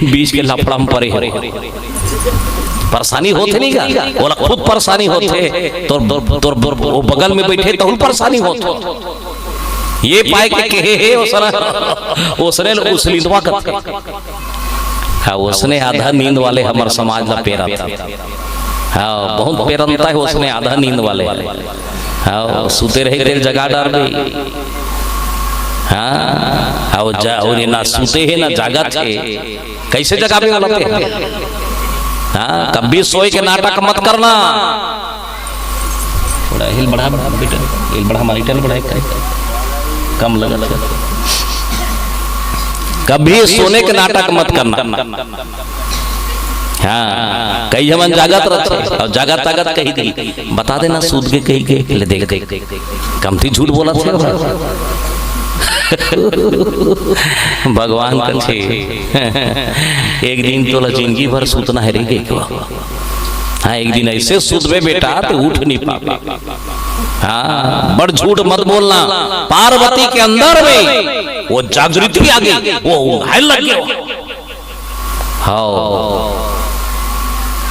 बीच के लफड़ा में परे हे। परेशानी होथे नहीं का, ओला खुद परेशानी होथे। तोर, तोर, तोर, वो बगल में बैठे तहू परेशानी होथे। ये पाए के कहे हे ओसना, ओसने ल उसनिंदवा कथे। हाँ, ओसने आधा नींद वाले हमर समाज ला पेरत हे। हाँ, बहुत पेरंता हे ओसने आधा नींद वाले। हाँ, सुते रहे तेल जगा डारबे। हाँ, अउ जा, अउ ये ना सुते हे ना जागत हे। कैसे जगाबे वाला ते? हाँ, कभी सोए के नाटक मत करना। थोड़ा हिल बढ़ा बेटा, हिल बढ़ा, मारी टल बढ़ा एक कम लगत हे। कभी सोने के नाटक मत करना। हाँ, कई झमन जागत रथे, अउ जागत जागत कहि दी, "बता देना सूत गे," कहि के, ले देख, कमती झूठ बोलत हे। भगवान कथे, "एक दिन तोला जिंदगी भर सूतना हे रे," कहि के। हाँ, एक दिन अइसे सुतबे बेटा, त उठ नइ पाबे। हाँ, बड़ झूठ मत बोलना। पार्वती के अंदर में वो जागृति आ गई, वो उंघाय लग गया। हव,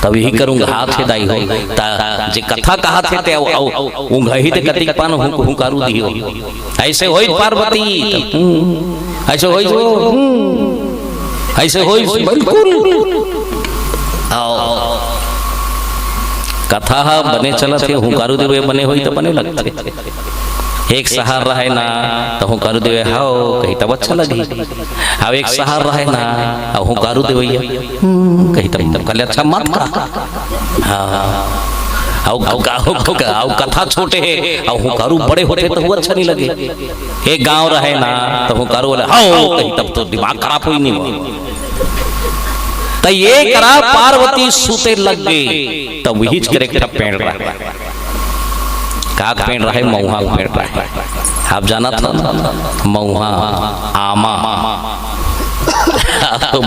तब इही कर उंघात हे दाई हो। त जे कथा कहत हे ते अउ, अउ, उंघही ते कतिक पान हुंक-, हुंकारू दिही हो। अइसे होई पार्वती, त, हम्म, अइसे होई जो, हम्म, अइसे होई, बिल्कुल। अउ कथा ह बने चलत हे, हुंकारू देवे बने होई त बने लगथे। एक सहर रहय ना, त हुंकारू देवे हव कही तब अच्छा लगही। अउ एक सहर रहय ना, अउ हुंकारू देवइया, हम्म, कही तब कले अच्छा मत का। हाँ। अउ, अउ, अउ, अउ कथा छोटे हे, अउ हुंकारू बड़े होथे त वो अच्छा नइ लगे। एक गांव रहय ना, त हुंकारू वाले, "हव," कही तब तो दिमाग खराब होई नइ हो। त ये करा पार्वती सूते लग गे, त उहीच करे एक ठा पेड़ रहय। का पेड़ रहय? मउहा पेड़ रहय। आप जानत हव ना? मउहा, आमा,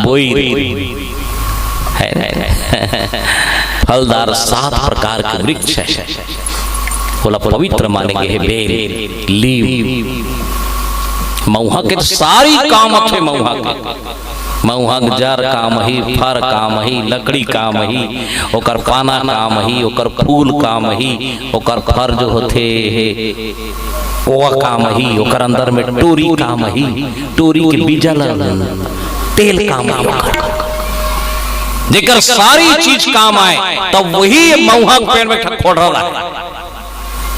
बोइर, हे ना? फलदार सात प्रकार के वृक्ष हे। ओला पवित्र माने गे हे, बेल, लीम। मउहा के त सारी काम आथे मउहा के। मउहा के जर काम ही, फर काम ही, लकड़ी काम ही, ओकर पाना काम ही, ओकर फूल काम ही, ओकर फर जो होथे हे, ओहा काम ही, ओकर अंदर में टोरी काम ही, टोरी के बीजा ल तेल काम ही ओकर। जेकर सारी चीज काम आय, तब वही मउहा के पेड़ में ठक खोड़ रहा है।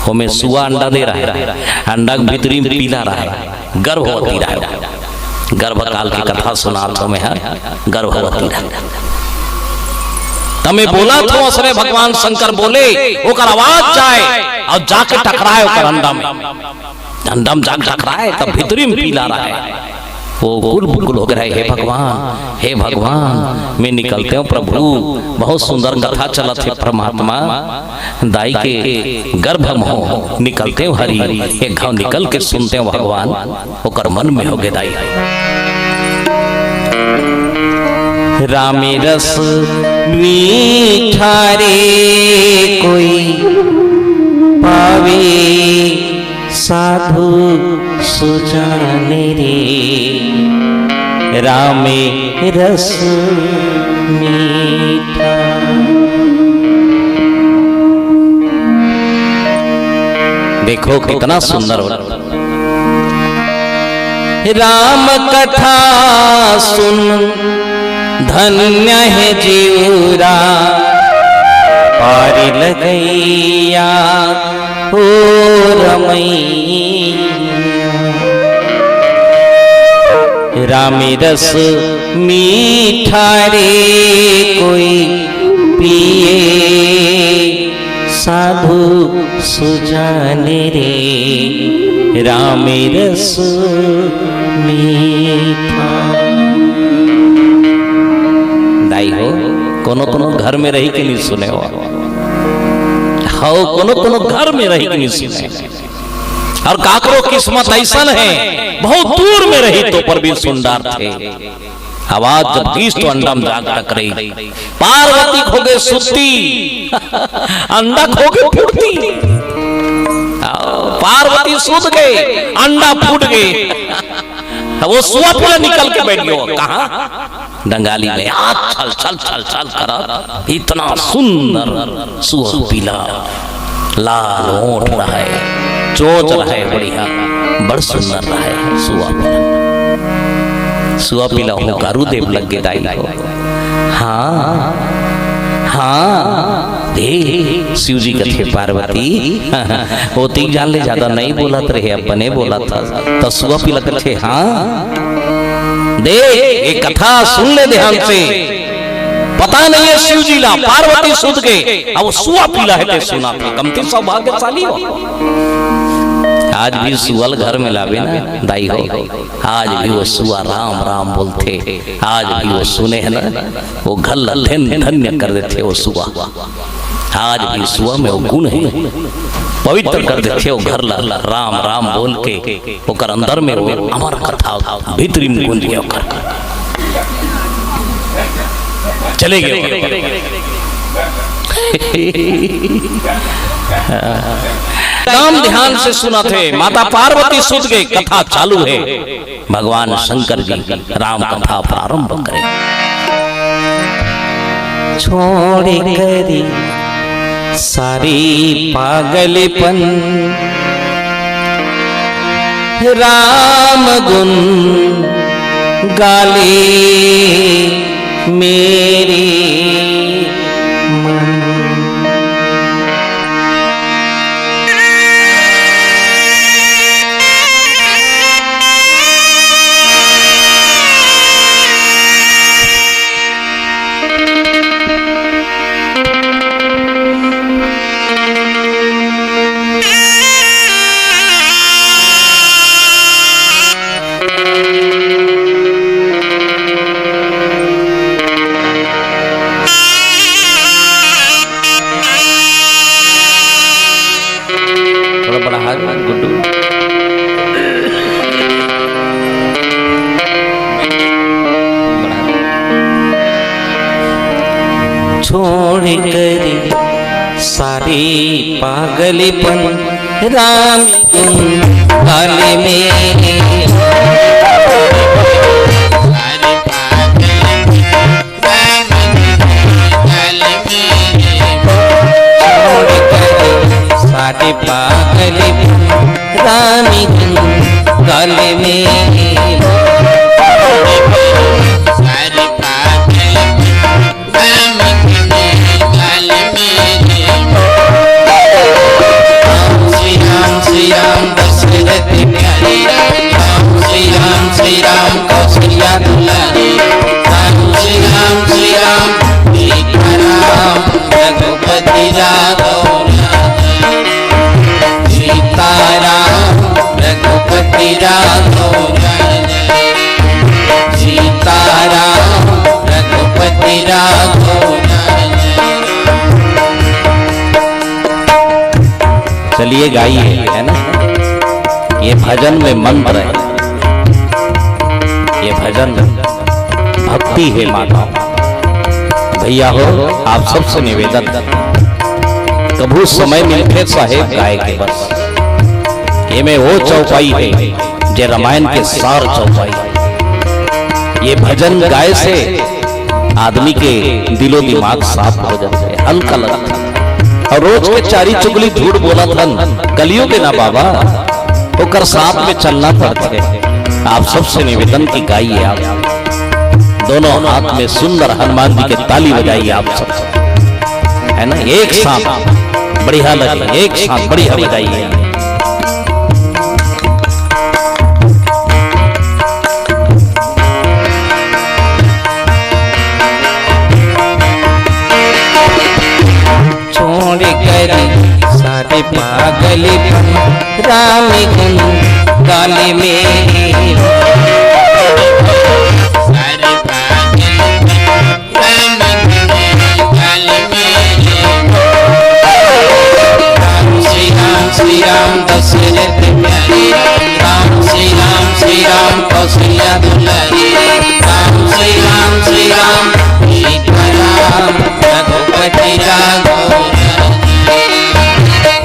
ओमे सुआ अंडा दे रहय, अंडा के भीतरी में पीला रहय, गर्भवती रहय। गर्भकाल के कथा सुनात हंव मैं ह, गर्भवती रहय। त मैं बोलत हंव, असने भगवान शंकर बोले, ओकर आवाज जाय अउ जाके टकराय ओकर अंडा में। अंडा में जाके टकराय, त भीतरी में पीला रहय। वो गुल बुकुल हो गे रहय, "हे भगवान, हे भगवान, मैं निकलतेंव प्रभु।" बहुत सुंदर कथा चलत हे परमात्मा। दाई के गर्भ म हों, निकलतेंव हरि, एक घांव निकल के सुनतेंव भगवान, ओकर मन में हो गे दाई। रामे रस मीठा रे कोई पावे साधु सुजान रे, रामे रस मीठा। देखो कितना सुंदर हो। राम कथा सुन धन्य हे जीवरा, पारी लगइया ओ रमैया। रामे रस मीठा रे कोई पिए साधु सुजान रे, रामे रस मीठा। दाई हो, कोनो कोनो घर में रहि के नइ सुने हो। हव, कोनो कोनो घर में रहि के नइ सुने। अउ काकरो किस्मत अइसन हे, बहुत दूर में रही तो पर भी सुन डारथे। आवाज जब गीस तो अंडा म जाग टकरई। पार्वती खो गे सुत्ती, अंडा खो गे फुटती। पार्वती सुत गे, अंडा फूट गे। अब वो सुआ पिला निकल के बैठ गयो। कहाँ? डंगाली में आज छल छल छल छल करत, इतना सुंदर सुआ पिला, लाल ओंठ रहय, चोंच रहय, बढ़िया, बड़ सुंदर रहय सुआ पिला। सुआ पिला हुंकारू देव लग गे दाई हो। हाँ, हाँ, दे, शिव जी कथे पार्वती, ओती जान ले जादा नइ बोलत रहे, अब बने बोलत हस। त सुआ पिला कथे, हाँ, दे, ये कथा सुन ले ध्यान से। पता नइ हे शिव जी ला, पार्वती सुत गे, अब वो सुआ पिला हे ते सुनत हे, कमती सौभाग्यशाली हो। आज भी सुआ ल घर में लाबे ना दाई हो, आज भी वो सुआ राम राम बोलथे। आज भी वो सुने हे ना, वो घर ला धन धन्य कर देथे वो सुआ। आज भी सुआ में वो गुण हे, पवित्र कर देथे वो घर ला। राम राम बोल के ओकर अंदर में वो अमर कथा भीतरी में गूंजथे ओकर। चले गए। नाम ध्यान से सुनत हे, माता पार्वती सुत गे, कथा चालू हे। भगवान शंकर जी राम कथा प्रारंभ करे। छोड़ करी सारी पागलपन, राम गुन गाले मेरे मन। थोड़ा बड़ा हाथ में गुड्डू। छोड़ कर सारी पागलपन, राम गुन गाले मेरे। सारे पागल राम गुन गाले मेरे। सारे पागल श्री राम, श्री राम, दशरथ प्यारे राम। श्री राम, श्री राम, कौशल्या दुलारे राम। श्री राम, श्री राम, सीताराम, रघुपति राघव राम। सीताराम, रघुपति राघव राम। सीताराम, रघुपति राघव राम। चलिए गाइए, है ना? ये भजन में मंत्र है, ये भजन भक्ति है माता। भैया हो, आप सबसे निवेदन, कभू समय मिलथे साहेब गाय के बस। ये में वो चौपाई है, जे रामायण के सार चौपाई। ये भजन गाय से आदमी के दिलो दिमाग साफ हो जाथे, हल्का लगथे। और रोज के चारी चुगली झूठ बोलत हन, कलयुग हे ना बाबा, ओकर साथ में चलना पड़थे। आप सबसे निवेदन कि गाइए आप, दोनों हाथ में सुंदर हनुमान जी के ताली बजाइए आप सब, है ना, एक साथ बढ़िया लगे, एक साथ बढ़िया बजाइए। छोड़ कर सारे पागलपन, राम गुन गाले मेरे। सारे पागलपन, राम गुन गाले मेरे। राम श्री राम, श्री राम, दशरथ प्यारे राम। राम श्री राम, श्री राम, कौशल्या दुलारे राम। श्री राम, श्री राम, सीताराम, रघुपति राघव राम।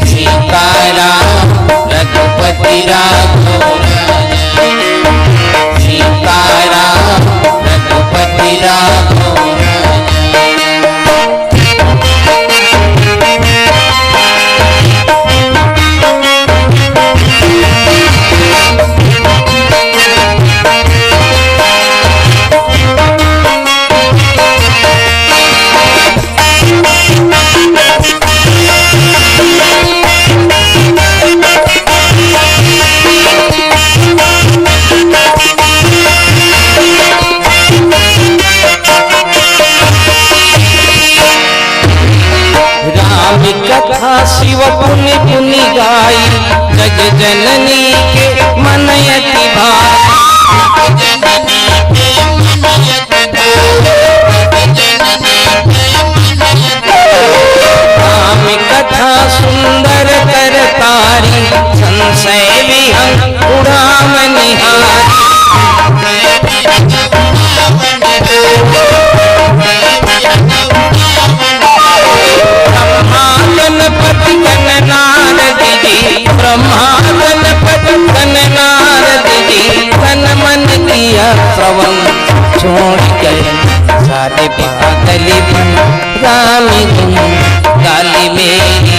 सीताराम, रघुपति राघव राम। सीताराम, रघुपति राघव राम। राम कथा शिव पुनि पुनि गाई, जननी के मन अति भाव। राम कथा सुंदर करतारी, संशय विहंग उड़ाव निहारी। ब्रह्मा गणपति गण नारद जी, ब्रह्मा गणपति गण नारद जी, तन मन किया श्रवण छोड़ कर सारे पागल बन राम गुण गाली मेरी।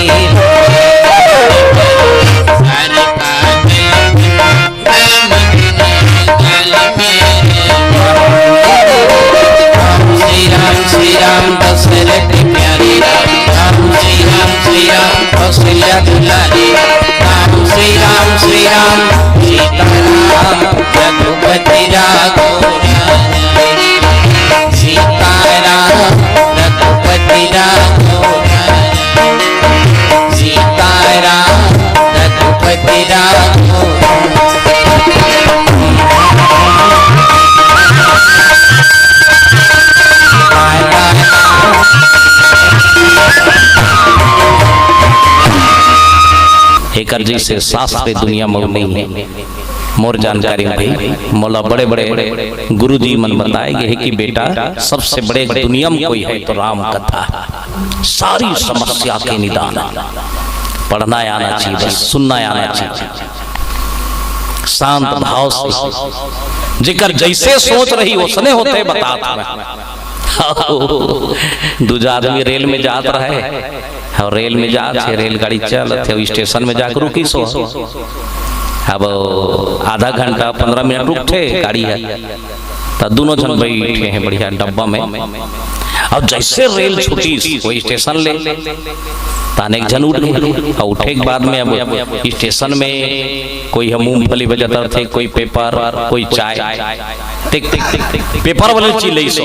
राम श्री राम श्री राम दशरथ प्यारे राम, राम श्री राम श्री राम कौशल्या दुलारी, राम श्री राम श्री राम सीताराम रघुपति राघव, सीताराम रघुपति राघव, सीताराम रघुपति राघव। एकर जैसे शास्त्र दुनिया में नहीं है। मोर जानकारी में भाई, मोला बड़े बड़े गुरुजी मन बताए गए हैं कि बेटा, सबसे बड़े दुनिया में कोई है तो राम कथा है। सारी समस्या के निदान है। पढ़ना आना चाहिए, बस सुनना आना चाहिए। शांत भाव से जेकर जैसे सोच रही, उसने होते बतात में। दू आदमी रेल में जात रहे, और रेल में जात हे, रेलगाड़ी चलत हे, स्टेशन में जाकर रुकी सो। अब आधा घंटा, पंद्रह मिनट रुकथे गाड़ी ह, त दूनों झन बैठे हे बढ़िया डब्बा में। अब जैसे रेल छूटी, कोई स्टेशन ले, ताने एक झन उठ गे। और उठे के बाद में अब स्टेशन में कोई ह मूंगफली बेचत रथे, कोई पेपर, कोई चाय। टिक, टिक, टिक, टिक, पेपर वाले चिल्लई सो।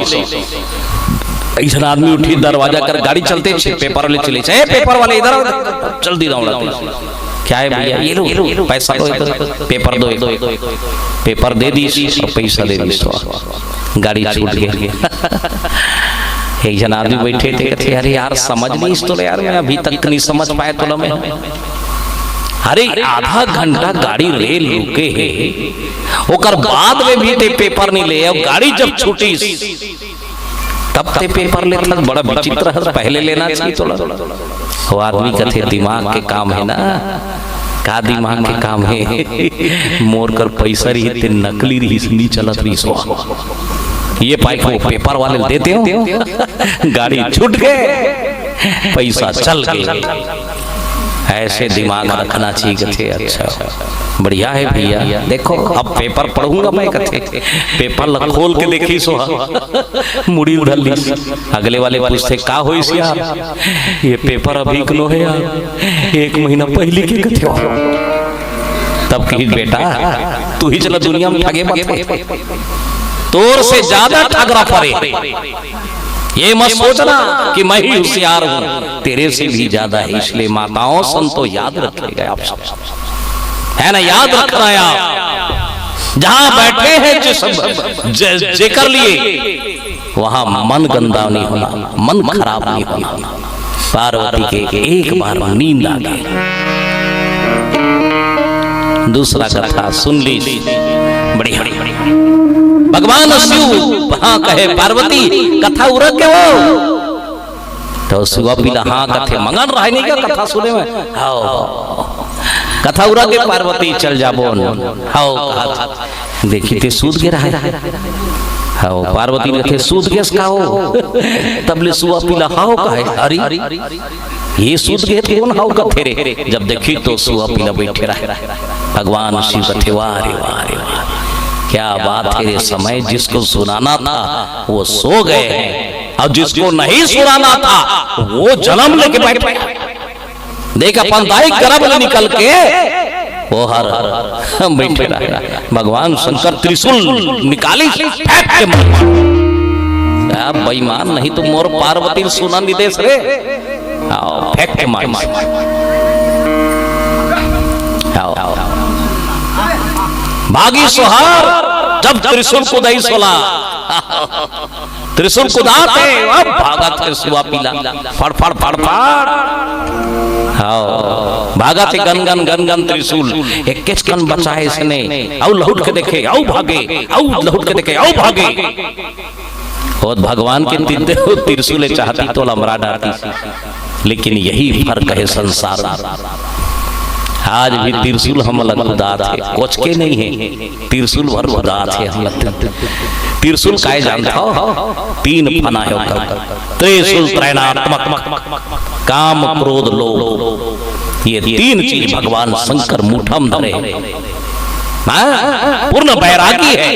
एक झन आदमी उठी, दरवाजा कर, गाड़ी चलते छे, पेपर वाले चिल्लई सो, "ए, पेपर वाले, इधर आओ, जल्दी दौड़ा।" "क्या है भैया?" "ये लो, पैसा दो, इधर पेपर दो, इधर।" पेपर दे दीस और पैसा दे दीस, गाड़ी छूट गे। एक झन आदमी बैठे थे, कहते, "अरे यार, समझ नहीं इस तो यार, मैं अभी तक नहीं समझ पाया तोला मैं।" अरे, आधा घंटा गाड़ी रेल रुके हे, ओकर बाद में भी ते पेपर नहीं ले, और गाड़ी जब छूटी, तब ते पेपर लेथस, बड़ा विचित्र हस, पहले लेना चाहिए तोला। वो आदमी कथे, "दिमाग के काम है ना, का दिमाग के काम है?" मोर कर पैसा रही, ते नकली रही, नहीं चलत रही सो। ये पाई को पेपर वाले देते हो, गाड़ी छूट गए, पैसा चल गए। ऐसे दिमाग रखना चाहिए, कथे, "अच्छा, बढ़िया है भैया।" देखो, अब पेपर पढ़ूंगा मैं, कथे, पेपर ला खोल के देखी सो, मुड़ी उधर ली। अगले वाले पूछते, "का होइस यार? ये पेपर अभी कनो है यार, एक महीना पहली के कथे हो।" तब कही, "बेटा, तू ही चला दुनिया में ठगे बथे, तोर से ज्यादा ठगरा परे।" ये मत सोचना कि मैं ही होशियार हूँ, तेरे से भी ज्यादा है। इसलिए माताओं, संतों, याद रखिएगा आप सब, है ना, याद रखना है आप। जहाँ बैठे हैं जिस, ज-, जेकर लिए, वहाँ मन गंदा नहीं होना, मन खराब नहीं होना। पार्वती के एक बार नींद आ गई। दूसरा कथा सुन ली, बढ़िया। भगवान शिव हाँ कहे, "पार्वती, कथा उरक के हो।" तो शिवा पिला हाँ कथे, मगन रहे नहीं क्या कथा सुने में? "हाओ।" कथा उरक के, "पार्वती चल जाबो।" "हाओ।" कहा, देखी ते सूत गे रहे। "हाओ।" पार्वती कथे, "सूत गेस का हो?" तब ले सुआ पिला "हाओ" कहे, "अरे, ये सूत गे तो कौन हाओ कथे रे?" जब देखी तो सुआ पिला बैठे रहे। भगवान शिव कथे, "वाह रे, वाह रे, वाह, क्या बात है रे, समय जिसको सुनाना था वो सो गए हैं, और जिसको नहीं सुनाना था वो जन्म लेके बैठे हैं।" देख, अपन दाई गर्भ ले निकल के वो हर बैठे रहे। भगवान शंकर त्रिशूल निकाली, फेंक के मार। क्या बेईमान, नहीं तो मोर पार्वती सुना निदेश रे। आओ, फेंक के मार। आओ, भागी सोहर, जब त्रिशूल कुदाई सोला। त्रिशूल कुदात हे, अब भागत हे सुआ पीला। फड़, फड़, फड़, फड़। हाँ, भागत हे गन, गन, गन, गन त्रिशूल। एकेच कन बचा हे इसने। अउ लहुट के देखे, अउ भागे, अउ लहुट के देखे, अउ भागे। ओ भगवान के तिर-, त्रिशूल चाहती तो लमरा डारती। लेकिन यही फर्क हे संसार में। आज भी त्रिशूल हमला कुदात हे, कोचके नहीं हे, त्रिशूल भर कुदात हे हमला। त्रिशूल काय जानथव? तीन फना हे ओकर। त्रिशूल त्रैणात्मक, काम, क्रोध, लोभ। ये तीन चीज भगवान शंकर मुठम धरे हे। हाँ? पूर्ण बैरागी हे।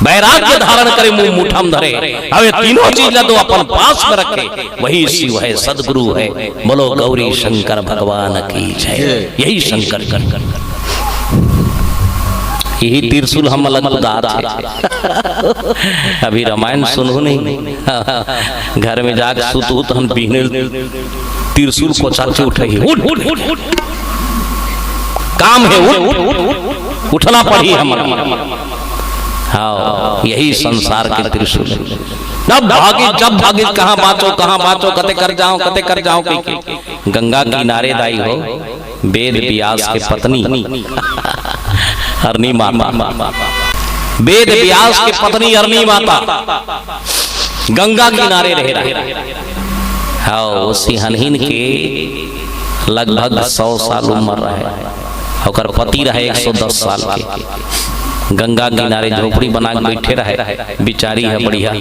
बैराग्य धारण करे, मुंह मुठम धरे। अब ये तीनों चीज ला तो अपन पास में रखे, वही शिव हे, सदगुरु हे। बोलो गौरी शंकर भगवान की जय। यही शंकर कर। यही त्रिशूल हमला कुदात हे। अभी रामायण सुनहू नहीं, घर में जाके सुतहू तहन बिहने त्रिशूल कोचा के उठही। उठ, उठ, उठ, उठ। काम हे, उठ, उठ, उठ, उठ, उठना पड़ही हमला। हाँ, यही संसार के त्रिशूल हे। जब भागी, जब भागी, कहाँ बाँचों, कहाँ बाँचों, कते कर जावँ, कते कर जावँ, कहि के। गंगा किनारे दाई हो, वेद व्यास के पत्नी अरनी माता, वेद व्यास के पत्नी अरनी माता गंगा किनारे रहे रहे। हाँ, वो सिहनहिन के लगभग सौ साल उम्र रहे, ओकर पति रहे एक सौ दस साल के। गंगा किनारे झोपड़ी बना के बैठे रहे, बिचारी हे बढ़िया।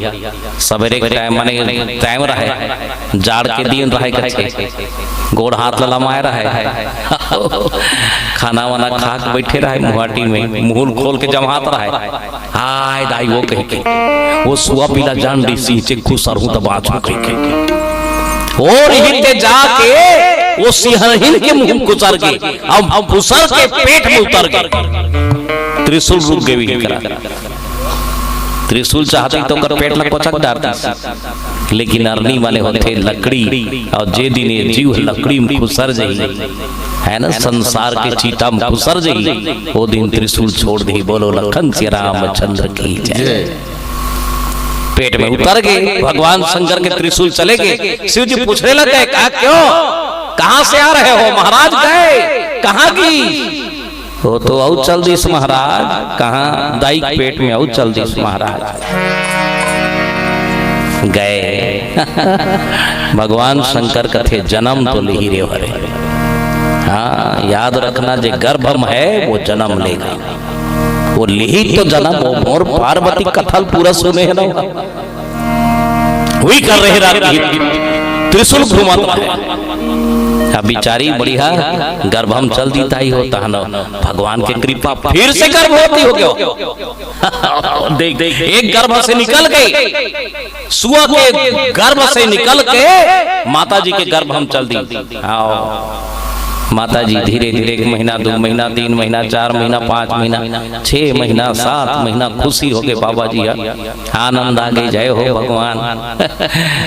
सवेरे के टाइम, माने टाइम रहे, जाड़ के दिन रहे, कथे गोड़ हाथ ललमाए रहे, खाना वाना खा के बैठे रहे मुहाटी में, मुहुल खोल के जमात रहे। हाय दाई वो कहि के, वो सुआ पीला जान डीसी चे खुसरहूँ त बाँचहूँ कहि के। ओढ़ ही ते जाके वो सिहनहिन के मुंह खुसर गे, अब खुसर के पेट में उतर गे। त्रिशूल रुक गे इनकरा। त्रिशूल चाहती तो ओकर पेट ला कोचक डारती, लेकिन अरनी माने होथे लकड़ी, अउ जे दिन ये जीव लकड़ी में खुसर जाही, हे ना, संसार के चीता में खुसर जाही, वो दिन त्रिशूल छोड़ देही। बोलो लखन सिया रामचंद्र की जय। पेट में उतर गे, भगवान शंकर के त्रिशूल चले गे। शिव जी पूछने लग गे, "का, क्यों? कहाँ से आ रहे हो महाराज? गए कहाँ गी?" वो तो अउ चल दिस महाराज, कहाँ दाई के पेट में अउ चल दिस महाराज। गए। भगवान शंकर कथे, "जनम तो लिही रे हरे।" हाँ, याद रखना, जे गर्भ में हे, वो जनम लेगा। वो लिही तो जनम, वो मोर पार्वती कथा ल पूरा सुने हे ना। वही कर रहे रात की त्रिशूल घूमत रहे। अब बिचारी बढ़िया गर्भ में चल दी दाई हो, तहन भगवान के कृपा फिर से गर्भवती हो गयो। देख, देख, एक गर्भ से निकल गई, सुआ के गर्भ से निकल के माता जी के गर्भ में चल दी। आओ। माता जी धीरे धीरे एक महीना, दो महीना, तीन महीना, चार महीना, पाँच महीना, छह महीना, सात महीना खुशी हो गए बाबा जी ह। आनंद आ गए, जय हो भगवान।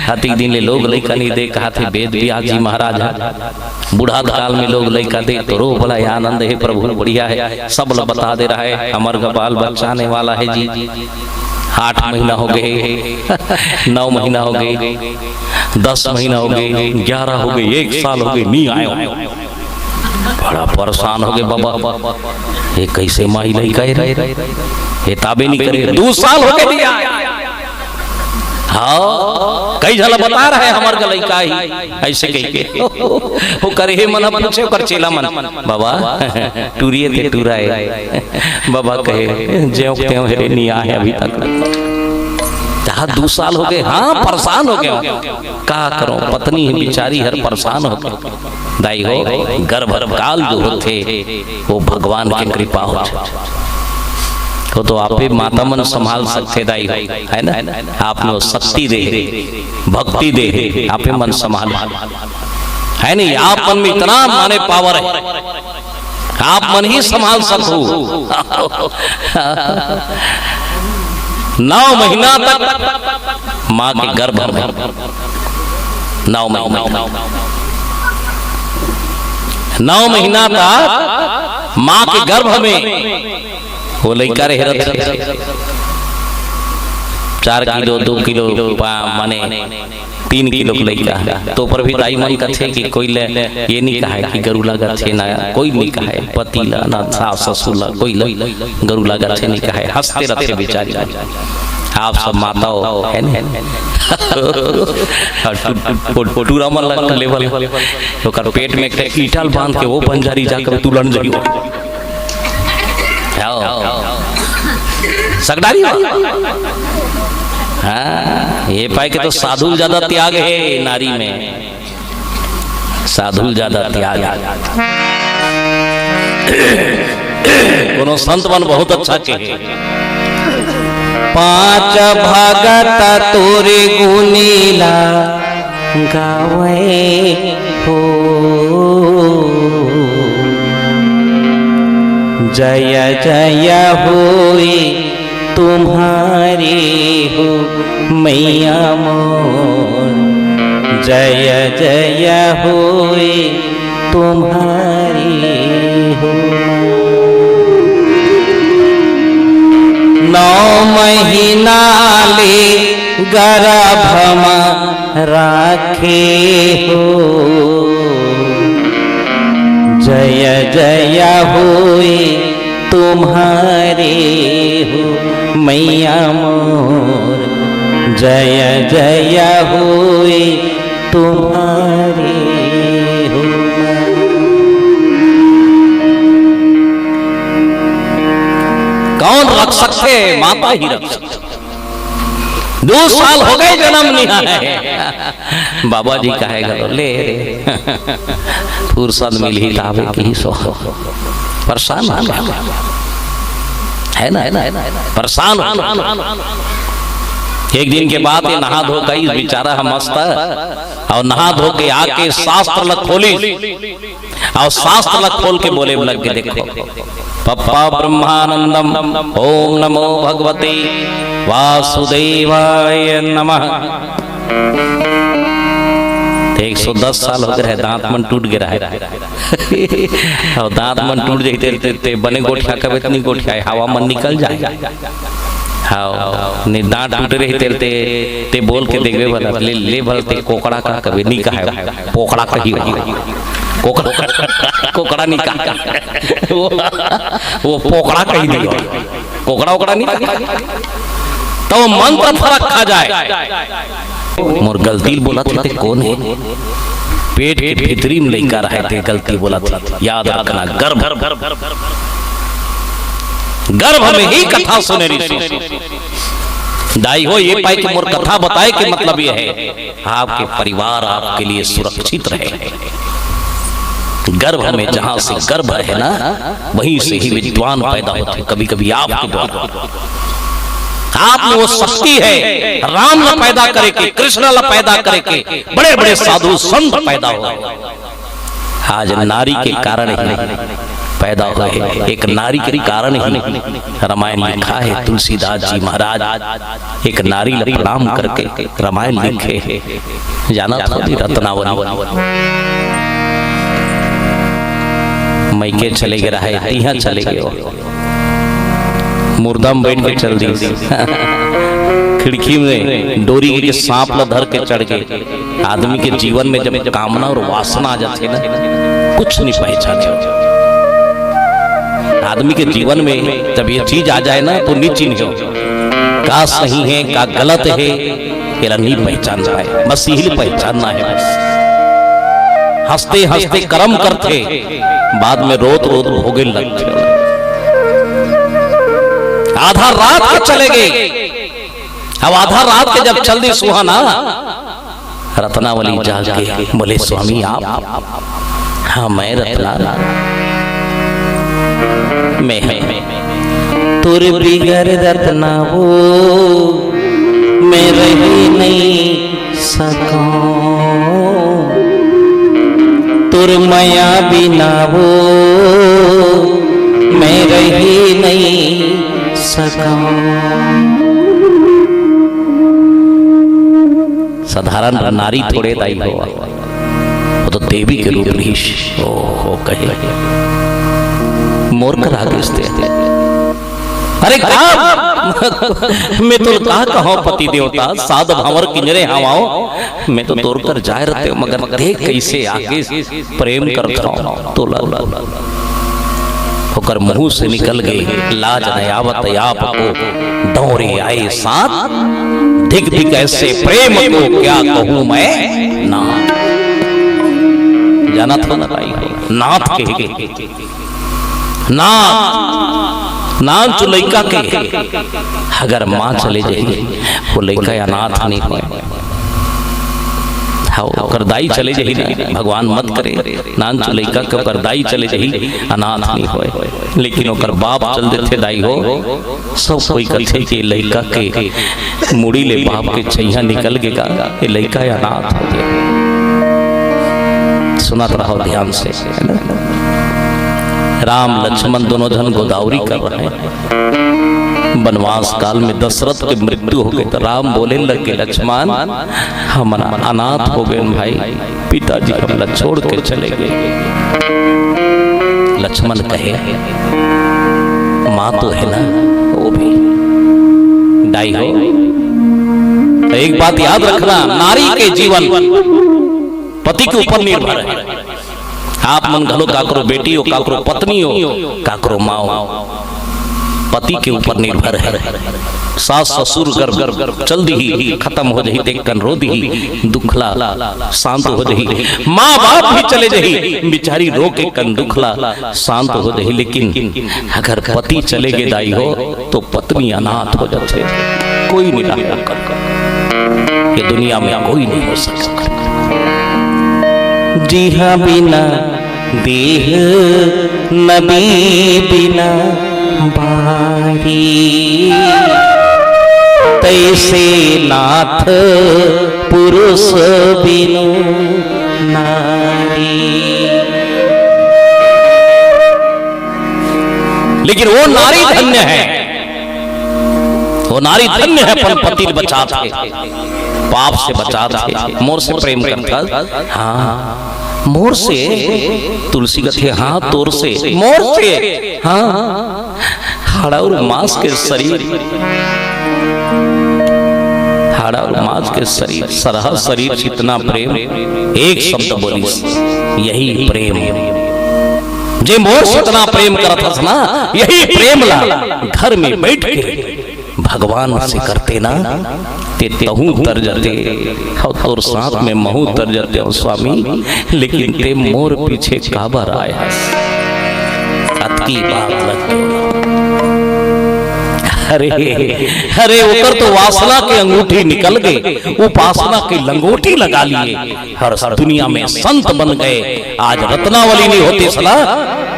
अतिक दिन ले लोग लइका नहीं दे, कहा थे वेद व्यास जी महाराज ह। बूढ़ा काल में लोग लइका दे तो रो बड़ा आनंद हे प्रभु, बढ़िया हे, सब ल बता दे रहा हे, हमर का बाल बच्चा आने वाला हे जी। आठ महीना हो गए, नौ महीना हो गए, दस महीना हो गए, ग्यारह हो गए, एक साल हो गए, नहीं आयो। बड़ा परेशान हो गए बाबा, ये कैसे माई लइका हे रे, ये ताबे नहीं करे, दो साल हो गए, नहीं आयो। हाँ, कई झला बता रहा हे हमर का लइका ही, ऐसे कह के। वो करे हे मन पूछे, ओकर चेला मन, "बाबा, टूरिए ते टूरा हे।" बाबा कहे, "जेव तेव हे रे, नहीं आए अभी तक।" कहा, "दो साल हो गए।" हाँ, परेशान हो गए हो। का करो, पत्नी हे बिचारी हर परेशान हो गए। दाई हो, गर्भकाल जो होथे, वो भगवान के कृपा होथे। वो तो आपे माता मन संभाल सकथे दाई हो, हे ना? आपने वो शक्ति दे हे, भक्ति दे हे, आपे मन संभाल, हे नहीं? आप मन में इतना माने पावर हे, आप मन ही संभाल सकहू। नौ महीना तक माँ के गर्भ में, नौ महीना तक, नौ महीना तक माँ के गर्भ में वो लइका रहे रथे, चार किलो, दो किलो, पा-, माने तीन किलो के लइका। तो पर भी दाई मन कथे कि कोई ले ये नहीं कहे कि गरु ला गथे ना, कोई नहीं कहे, पति ला ना, सास ससुर ला, कोई ला गरु ला गथे नहीं कहे, हंसते रथे बेचारी। आप सब माता हो, है ना? और टू-, टू-, टू-, टूरा मन ला लेवल, ओकर पेट में एक ईटा ल बांध के वो बंजारी जाकर तू लड़ जाइयो। आओ। सकडारी हो। हाँ, ये पाए के तो साधु ल ज्यादा त्याग है नारी में, साधु ल ज्यादा त्याग है। कोनो संत मन बहुत अच्छा कहे, पांच भगत तोरे गुनीला गावे हो। जय जय होए तुम्हारी हो मैया मोर, जय जय होए तुम्हारी हो। नौ महीना ले गर्भ मा राखे हो। जय जय होए तुम्हारे हो मैया मोर, जय जय होए तुम्हारे हो। कौन रख सकथे? माता ही रख सकथे। दो साल हो गए जनम नइ हे। बाबा जी कहे घलो, ले रे, फुरसत मिलही त आबे कहिस। परेशान हो गे, है ना, है ना, है ना, परेशान हो गे। एक दिन के बाद ये नहा धो के आइस बेचारा ह मस्त, अउ नहा धो के आके शास्त्र ल खोलिस। अउ शास्त्र ला खोल के बोले लग गे, देखो, पप्पा ब्रह्मानंदम, ओम नमो भगवते वासुदेवाय नमः। ते एक सौ दस साल हो गे रहे, दांत मन टूट गे रहे। अउ दांत मन टूट जाही ते, ते, ते बने गोठिया कबे त नइ गोठियाय, हवा मन निकल जाय। हाँ, नइ दांत टूटे रही तेल ते, ते बोल के देखबे भला, ले, ले भला ते कोकड़ा का कबे नइ कहे, पोकड़ा कही। कोकड़ा, कोकड़ा नइ कहा। वो, वो पोकड़ा कही दियो। कोकड़ा ओकड़ा नइ कहा। तो मंत्र फरक खा जाए। मोर गलती ल बोलत हे ते कोन हे? पेट के भीतरी में लइका रहे ते गलती बोलत हे। याद रखना, गर्भ, गर्भ में ही कथा सुने रहिस। दाई हो, ये पाए के मोर कथा बताए के मतलब ये हे, आपके परिवार आपके लिए सुरक्षित रहे। गर्भ में जहां से गर्भ है ना, वहीं से ही विद्वान पैदा होते हैं, कभी-कभी आपके द्वारा। आप में वो शक्ति है, राम ला पैदा करे के, कृष्ण ला पैदा करे के, बड़े-बड़े साधु संत पैदा हो। आज नारी के कारण ही पैदा होए हे, एक नारी के कारण ही रामायण लिखा हे। तुलसीदास जी महाराज एक नारी ला प्रणाम करके रामायण लिखे हे। जानत हो जी रत्नावली? मइके चले गे रहे, तिहां चले गे हो। मुर्दा में बइठ के चल दिस। खिड़की में डोरी के सांप ला धर के चढ़ गे। आदमी के जीवन में जब कामना अउ वासना आ जाथे ना, कुछ नइ पहचाने हो। आदमी के जीवन में जब ये चीज आ जाए ना, तो नइ चिन्हे हो। का सही हे, का गलत हे, एला नइ पहचान पाए। बस इही ल पहचानना हे बस। हंसते हंसते करम करथे, बाद में रोत रोत भोगे लगथे। आधा रात के चले गे, अब आधा रात के जब चल दिस उहां ना, रत्नावली जाग के बोले, स्वामी आप? हाँ, मैं रत्ना। मैं हूँ। तोर बिगर रत्ना वो मैं रही नहीं सकूं। तोर मया बिना वो मैं रही नहीं सकूं। साधारण नारी थोड़े दाई हो, वो तो देवी के रूप रहिस। ओ हो कहे, मोर कर आगे स्थित है। अरे का? मैं तो का कहूँ पति देवता, साध भंवर किंजरे हवाओ। मैं तो तोर कर जाय रहते, मगर देख कैसे आगे प्रेम करत हूँ तोला। ओकर मुंह से निकल गए, लाज न आवत आपको, दौरे आए साथ, धिक धिक ऐसे प्रेम को क्या कहूँ मैं ना। जाना था ना भाई, नाथ के नाथ, नान चो लइका के अगर माँ चले जाही, वो लइका अनाथ नहीं होय। हाँ, ओकर दाई चले जाही ना, भगवान मत करे, नान चो लइका के ओकर दाई चले जाही, अनाथ नहीं होय। लेकिन ओकर बाप चल देथे दाई हो, सब कोई कथे कि लइका के मुड़ी ले बाप के छैया निकल गे का, ये लइका अनाथ हो गया। सुनत रहो ध्यान से, है ना? राम लक्ष्मण दोनों झन गोदावरी कर रहे हैं। वनवास काल में दशरथ के मृत्यु हो गए तो राम बोले लगे, लक्ष्मण, हम अनाथ हो गए भाई, पिताजी हमला छोड़ के चले गए। लक्ष्मण कहे, माँ तो है ना, वो भी दाई हो। तो एक बात याद रखना, नारी के जीवन पति के ऊपर निर्भर है। आप मन घलो काकरो बेटी हो, काकरो पत्नी हो, काकरो माँ हो, पति के ऊपर निर्भर है। सास ससुर अगर चल दिही, खत्म हो जही, तेकन रो दिही, दुखला शांत हो जही। माँ बाप भी चले जही, बिचारी रो के कन दुखला शांत हो जही। लेकिन अगर पति चले गे दाई हो, तो पत्नी अनाथ हो जाथे, कोई नहीं रहा ओकर। ये दुनिया में कोई नहीं हो सकता। जिहा बिना देह नबी बिना बारी, तैसे नाथ पुरुष बिनु नारी। लेकिन वो नारी धन्य है, वो नारी धन्य है, अपन पति ल बचात हे, पाप से बचात हे, मोर से प्रेम करत हे। हाँ, मोर से, तुलसी कथे, हाँ, तोर से, मोर से, हाँ, हाड़ा और मांस के शरीर, हाड़ा और मांस के शरीर, सरहा शरीर, इतना प्रेम, एक शब्द बोलिस, यही प्रेम। जे मोर से इतना प्रेम करत हस ना, यही प्रेम ला घर में बैठ के भगवान से करते ना, ते तहूँ तर जाते, अउ तोर साथ में महूँ तर जाते हो स्वामी, लेकिन ते मोर पीछे काबर आए हस? अतकी बात लग गई। अरे, अरे, ओकर तो वासना के अंगूठी निकल गए, उपासना के लंगोटी लगा लिए। हर दुनिया में संत बन गए। आज रत्नावली नहीं होती सला,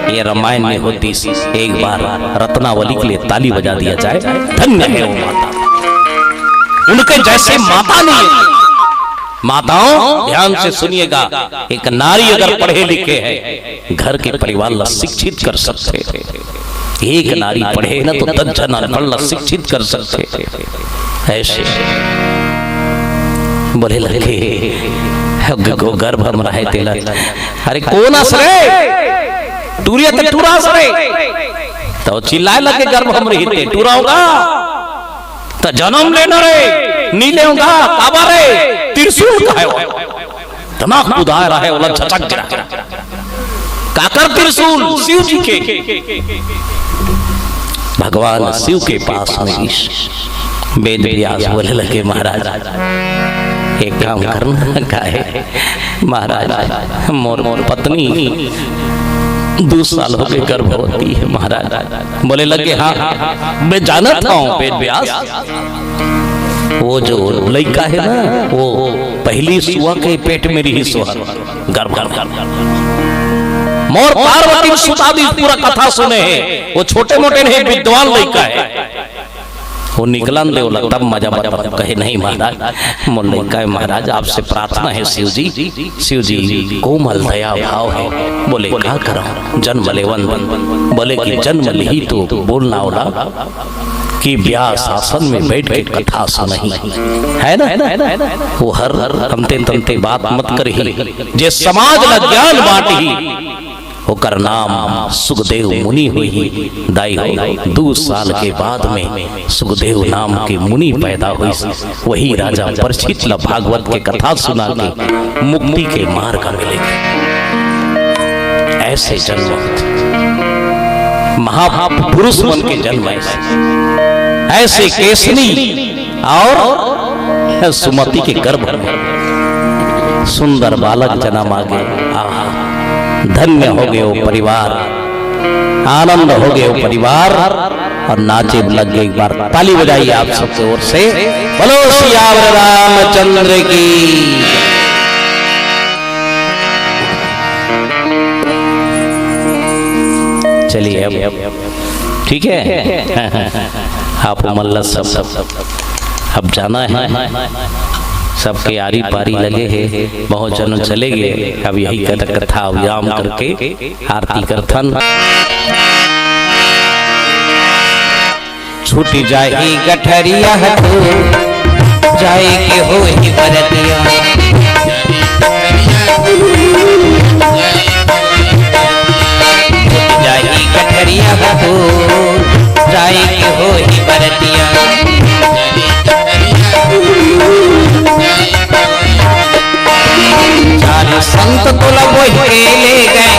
ये रामायण नहीं होती। एक बार रत्नावली के लिए ताली बजा दिया जाए। धन्य है वो माता, उनके जैसे माता नहीं है। माताओं, ध्यान से सुनिएगा, एक नारी अगर पढ़े लिखे है, घर के परिवार ला शिक्षित कर सकथे। एक नारी पढ़े ना तो दस झन अनपढ़ ला शिक्षित कर सकथे। ऐसे बोले लगे, गो गर्भ हम रहे तेला, अरे कोन अस रे? टूरिया त टूरा अस रे। तो चिल्लाए लगे, गर्भ हम रही ते टूरा होगा, त जन्म लेना रे, नी लेऊंगा, काबर रे, त्रिशूल का है वो। इतना कुदाय रहे, ओला झचक गिरा। काकर त्रिशूल? शिव जी के। भगवान शिव के पास में गिस। वेद व्यास बोले लगे, महाराज, एक काम करना, का हे महाराज, मोर, मोर पत्नी दू साल हो गए गर्भवती है महाराज। बोले लगे, हाँ, हाँ, मैं जानत हूँ वेद व्यास, वो जो लइका है ना, वो पहली सुआ के पेट में रही सुआ, गर्भ, गर्भ, गर्भ। मोर पार्वती सुता दी पूरा कथा सुने है, वो छोटे मोटे नहीं, विद्वान लइका है। वो निकलन दे, वो लगता मजा बता, कहे, नहीं महाराज, मोर लइका है महाराज, आपसे प्रार्थना है शिव जी, शिव जी कोमल दया भाव है। बोले, का करा, जन्म लेवन दे। बोले कि जन्म लिही तो बोलना ओला कि व्यास आसन में बैठ के कथा सुनही, है ना? वो हर अंते तंते बात मत करही, जे समाज ला ज्ञान बांटही, ओकर नाम सुखदेव मुनि होही। दाई हो, दू साल के बाद में सुखदेव नाम के मुनि पैदा होइस। वही राजा परीक्षित ला भागवत के कथा सुना के मुक्ति के मार्ग मिले। ऐसे जन्म होथे, महापुरुष मन के जन्म ऐसे, ऐसे केसनी और सुमति के गर्भ में सुंदर बालक जन्म आ गे। आहा, धन्य हो गे वो परिवार, आनंद हो गे वो परिवार। और नाचे लग गे। एक बार ताली बजाइए आप सबके ओर से। बोलो सियावर रामचंद्र की। चलिए, अब ठीक है। आप मन ला सब, सब अब जाना है, सबके आरी पारी लगे हे, बहुत जन चले गए। अब यही कथा, कथा विराम करके आरती करथन। छूट जाही गठरिया तू, जाए के होही बरतिया। छूट जाही गठरिया तू, जाए के होही बरतिया। चार संत तोला बोहि के ले गए,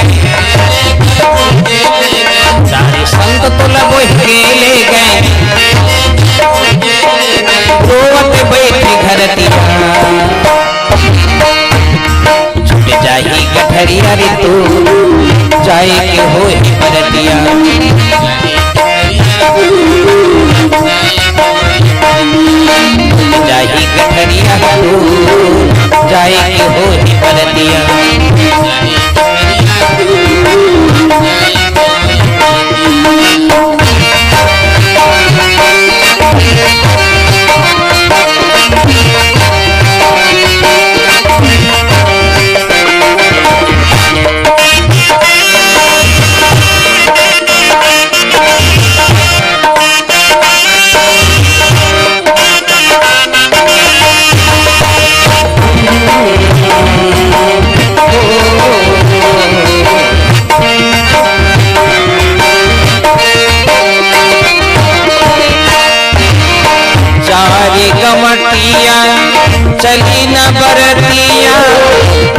चार संत तोला बोहि के ले गए, रोवत बैठे घरतिया। छूट जाही गठरिया रे तू, जाए के होही बरतिया। जाही गठरिया तू, जाए के होही बरतिया। चारी गमटिया चली न बरतिया,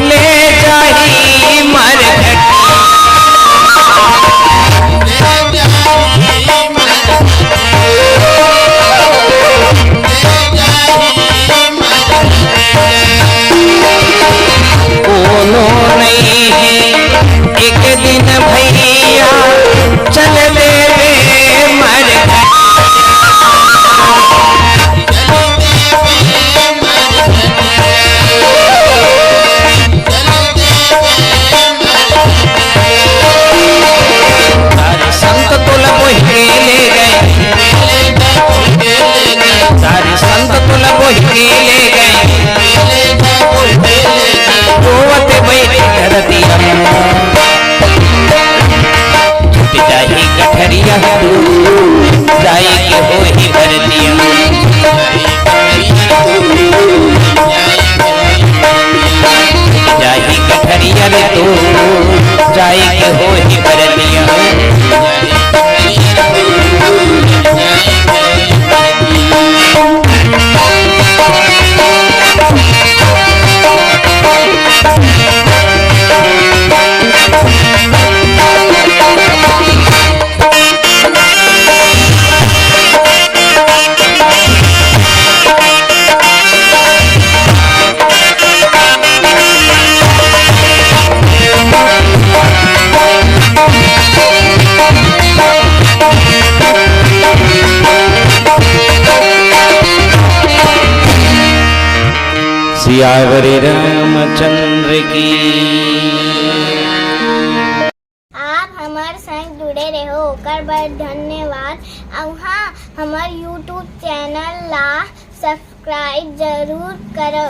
ले जाही मरघटिया। कोनो नहीं है एक दिन भैया, चल देबे मरघटिया। सारे संत तोला बोहि के ले गए, सारे संत तोला बोहि के ले गए, रोवत बैठे घरतिया। छूट जाही गठरिया तू, जाए के होही बरतिया। जाही गठरिया रे तू, जाए के होही बरतिया। सियावर रामचंद्र की। आप हमर संग जुड़े रहो, ओकर बर धन्यवाद। अउ हाँ, हमर YouTube चैनल ला सब्सक्राइब जरूर करो।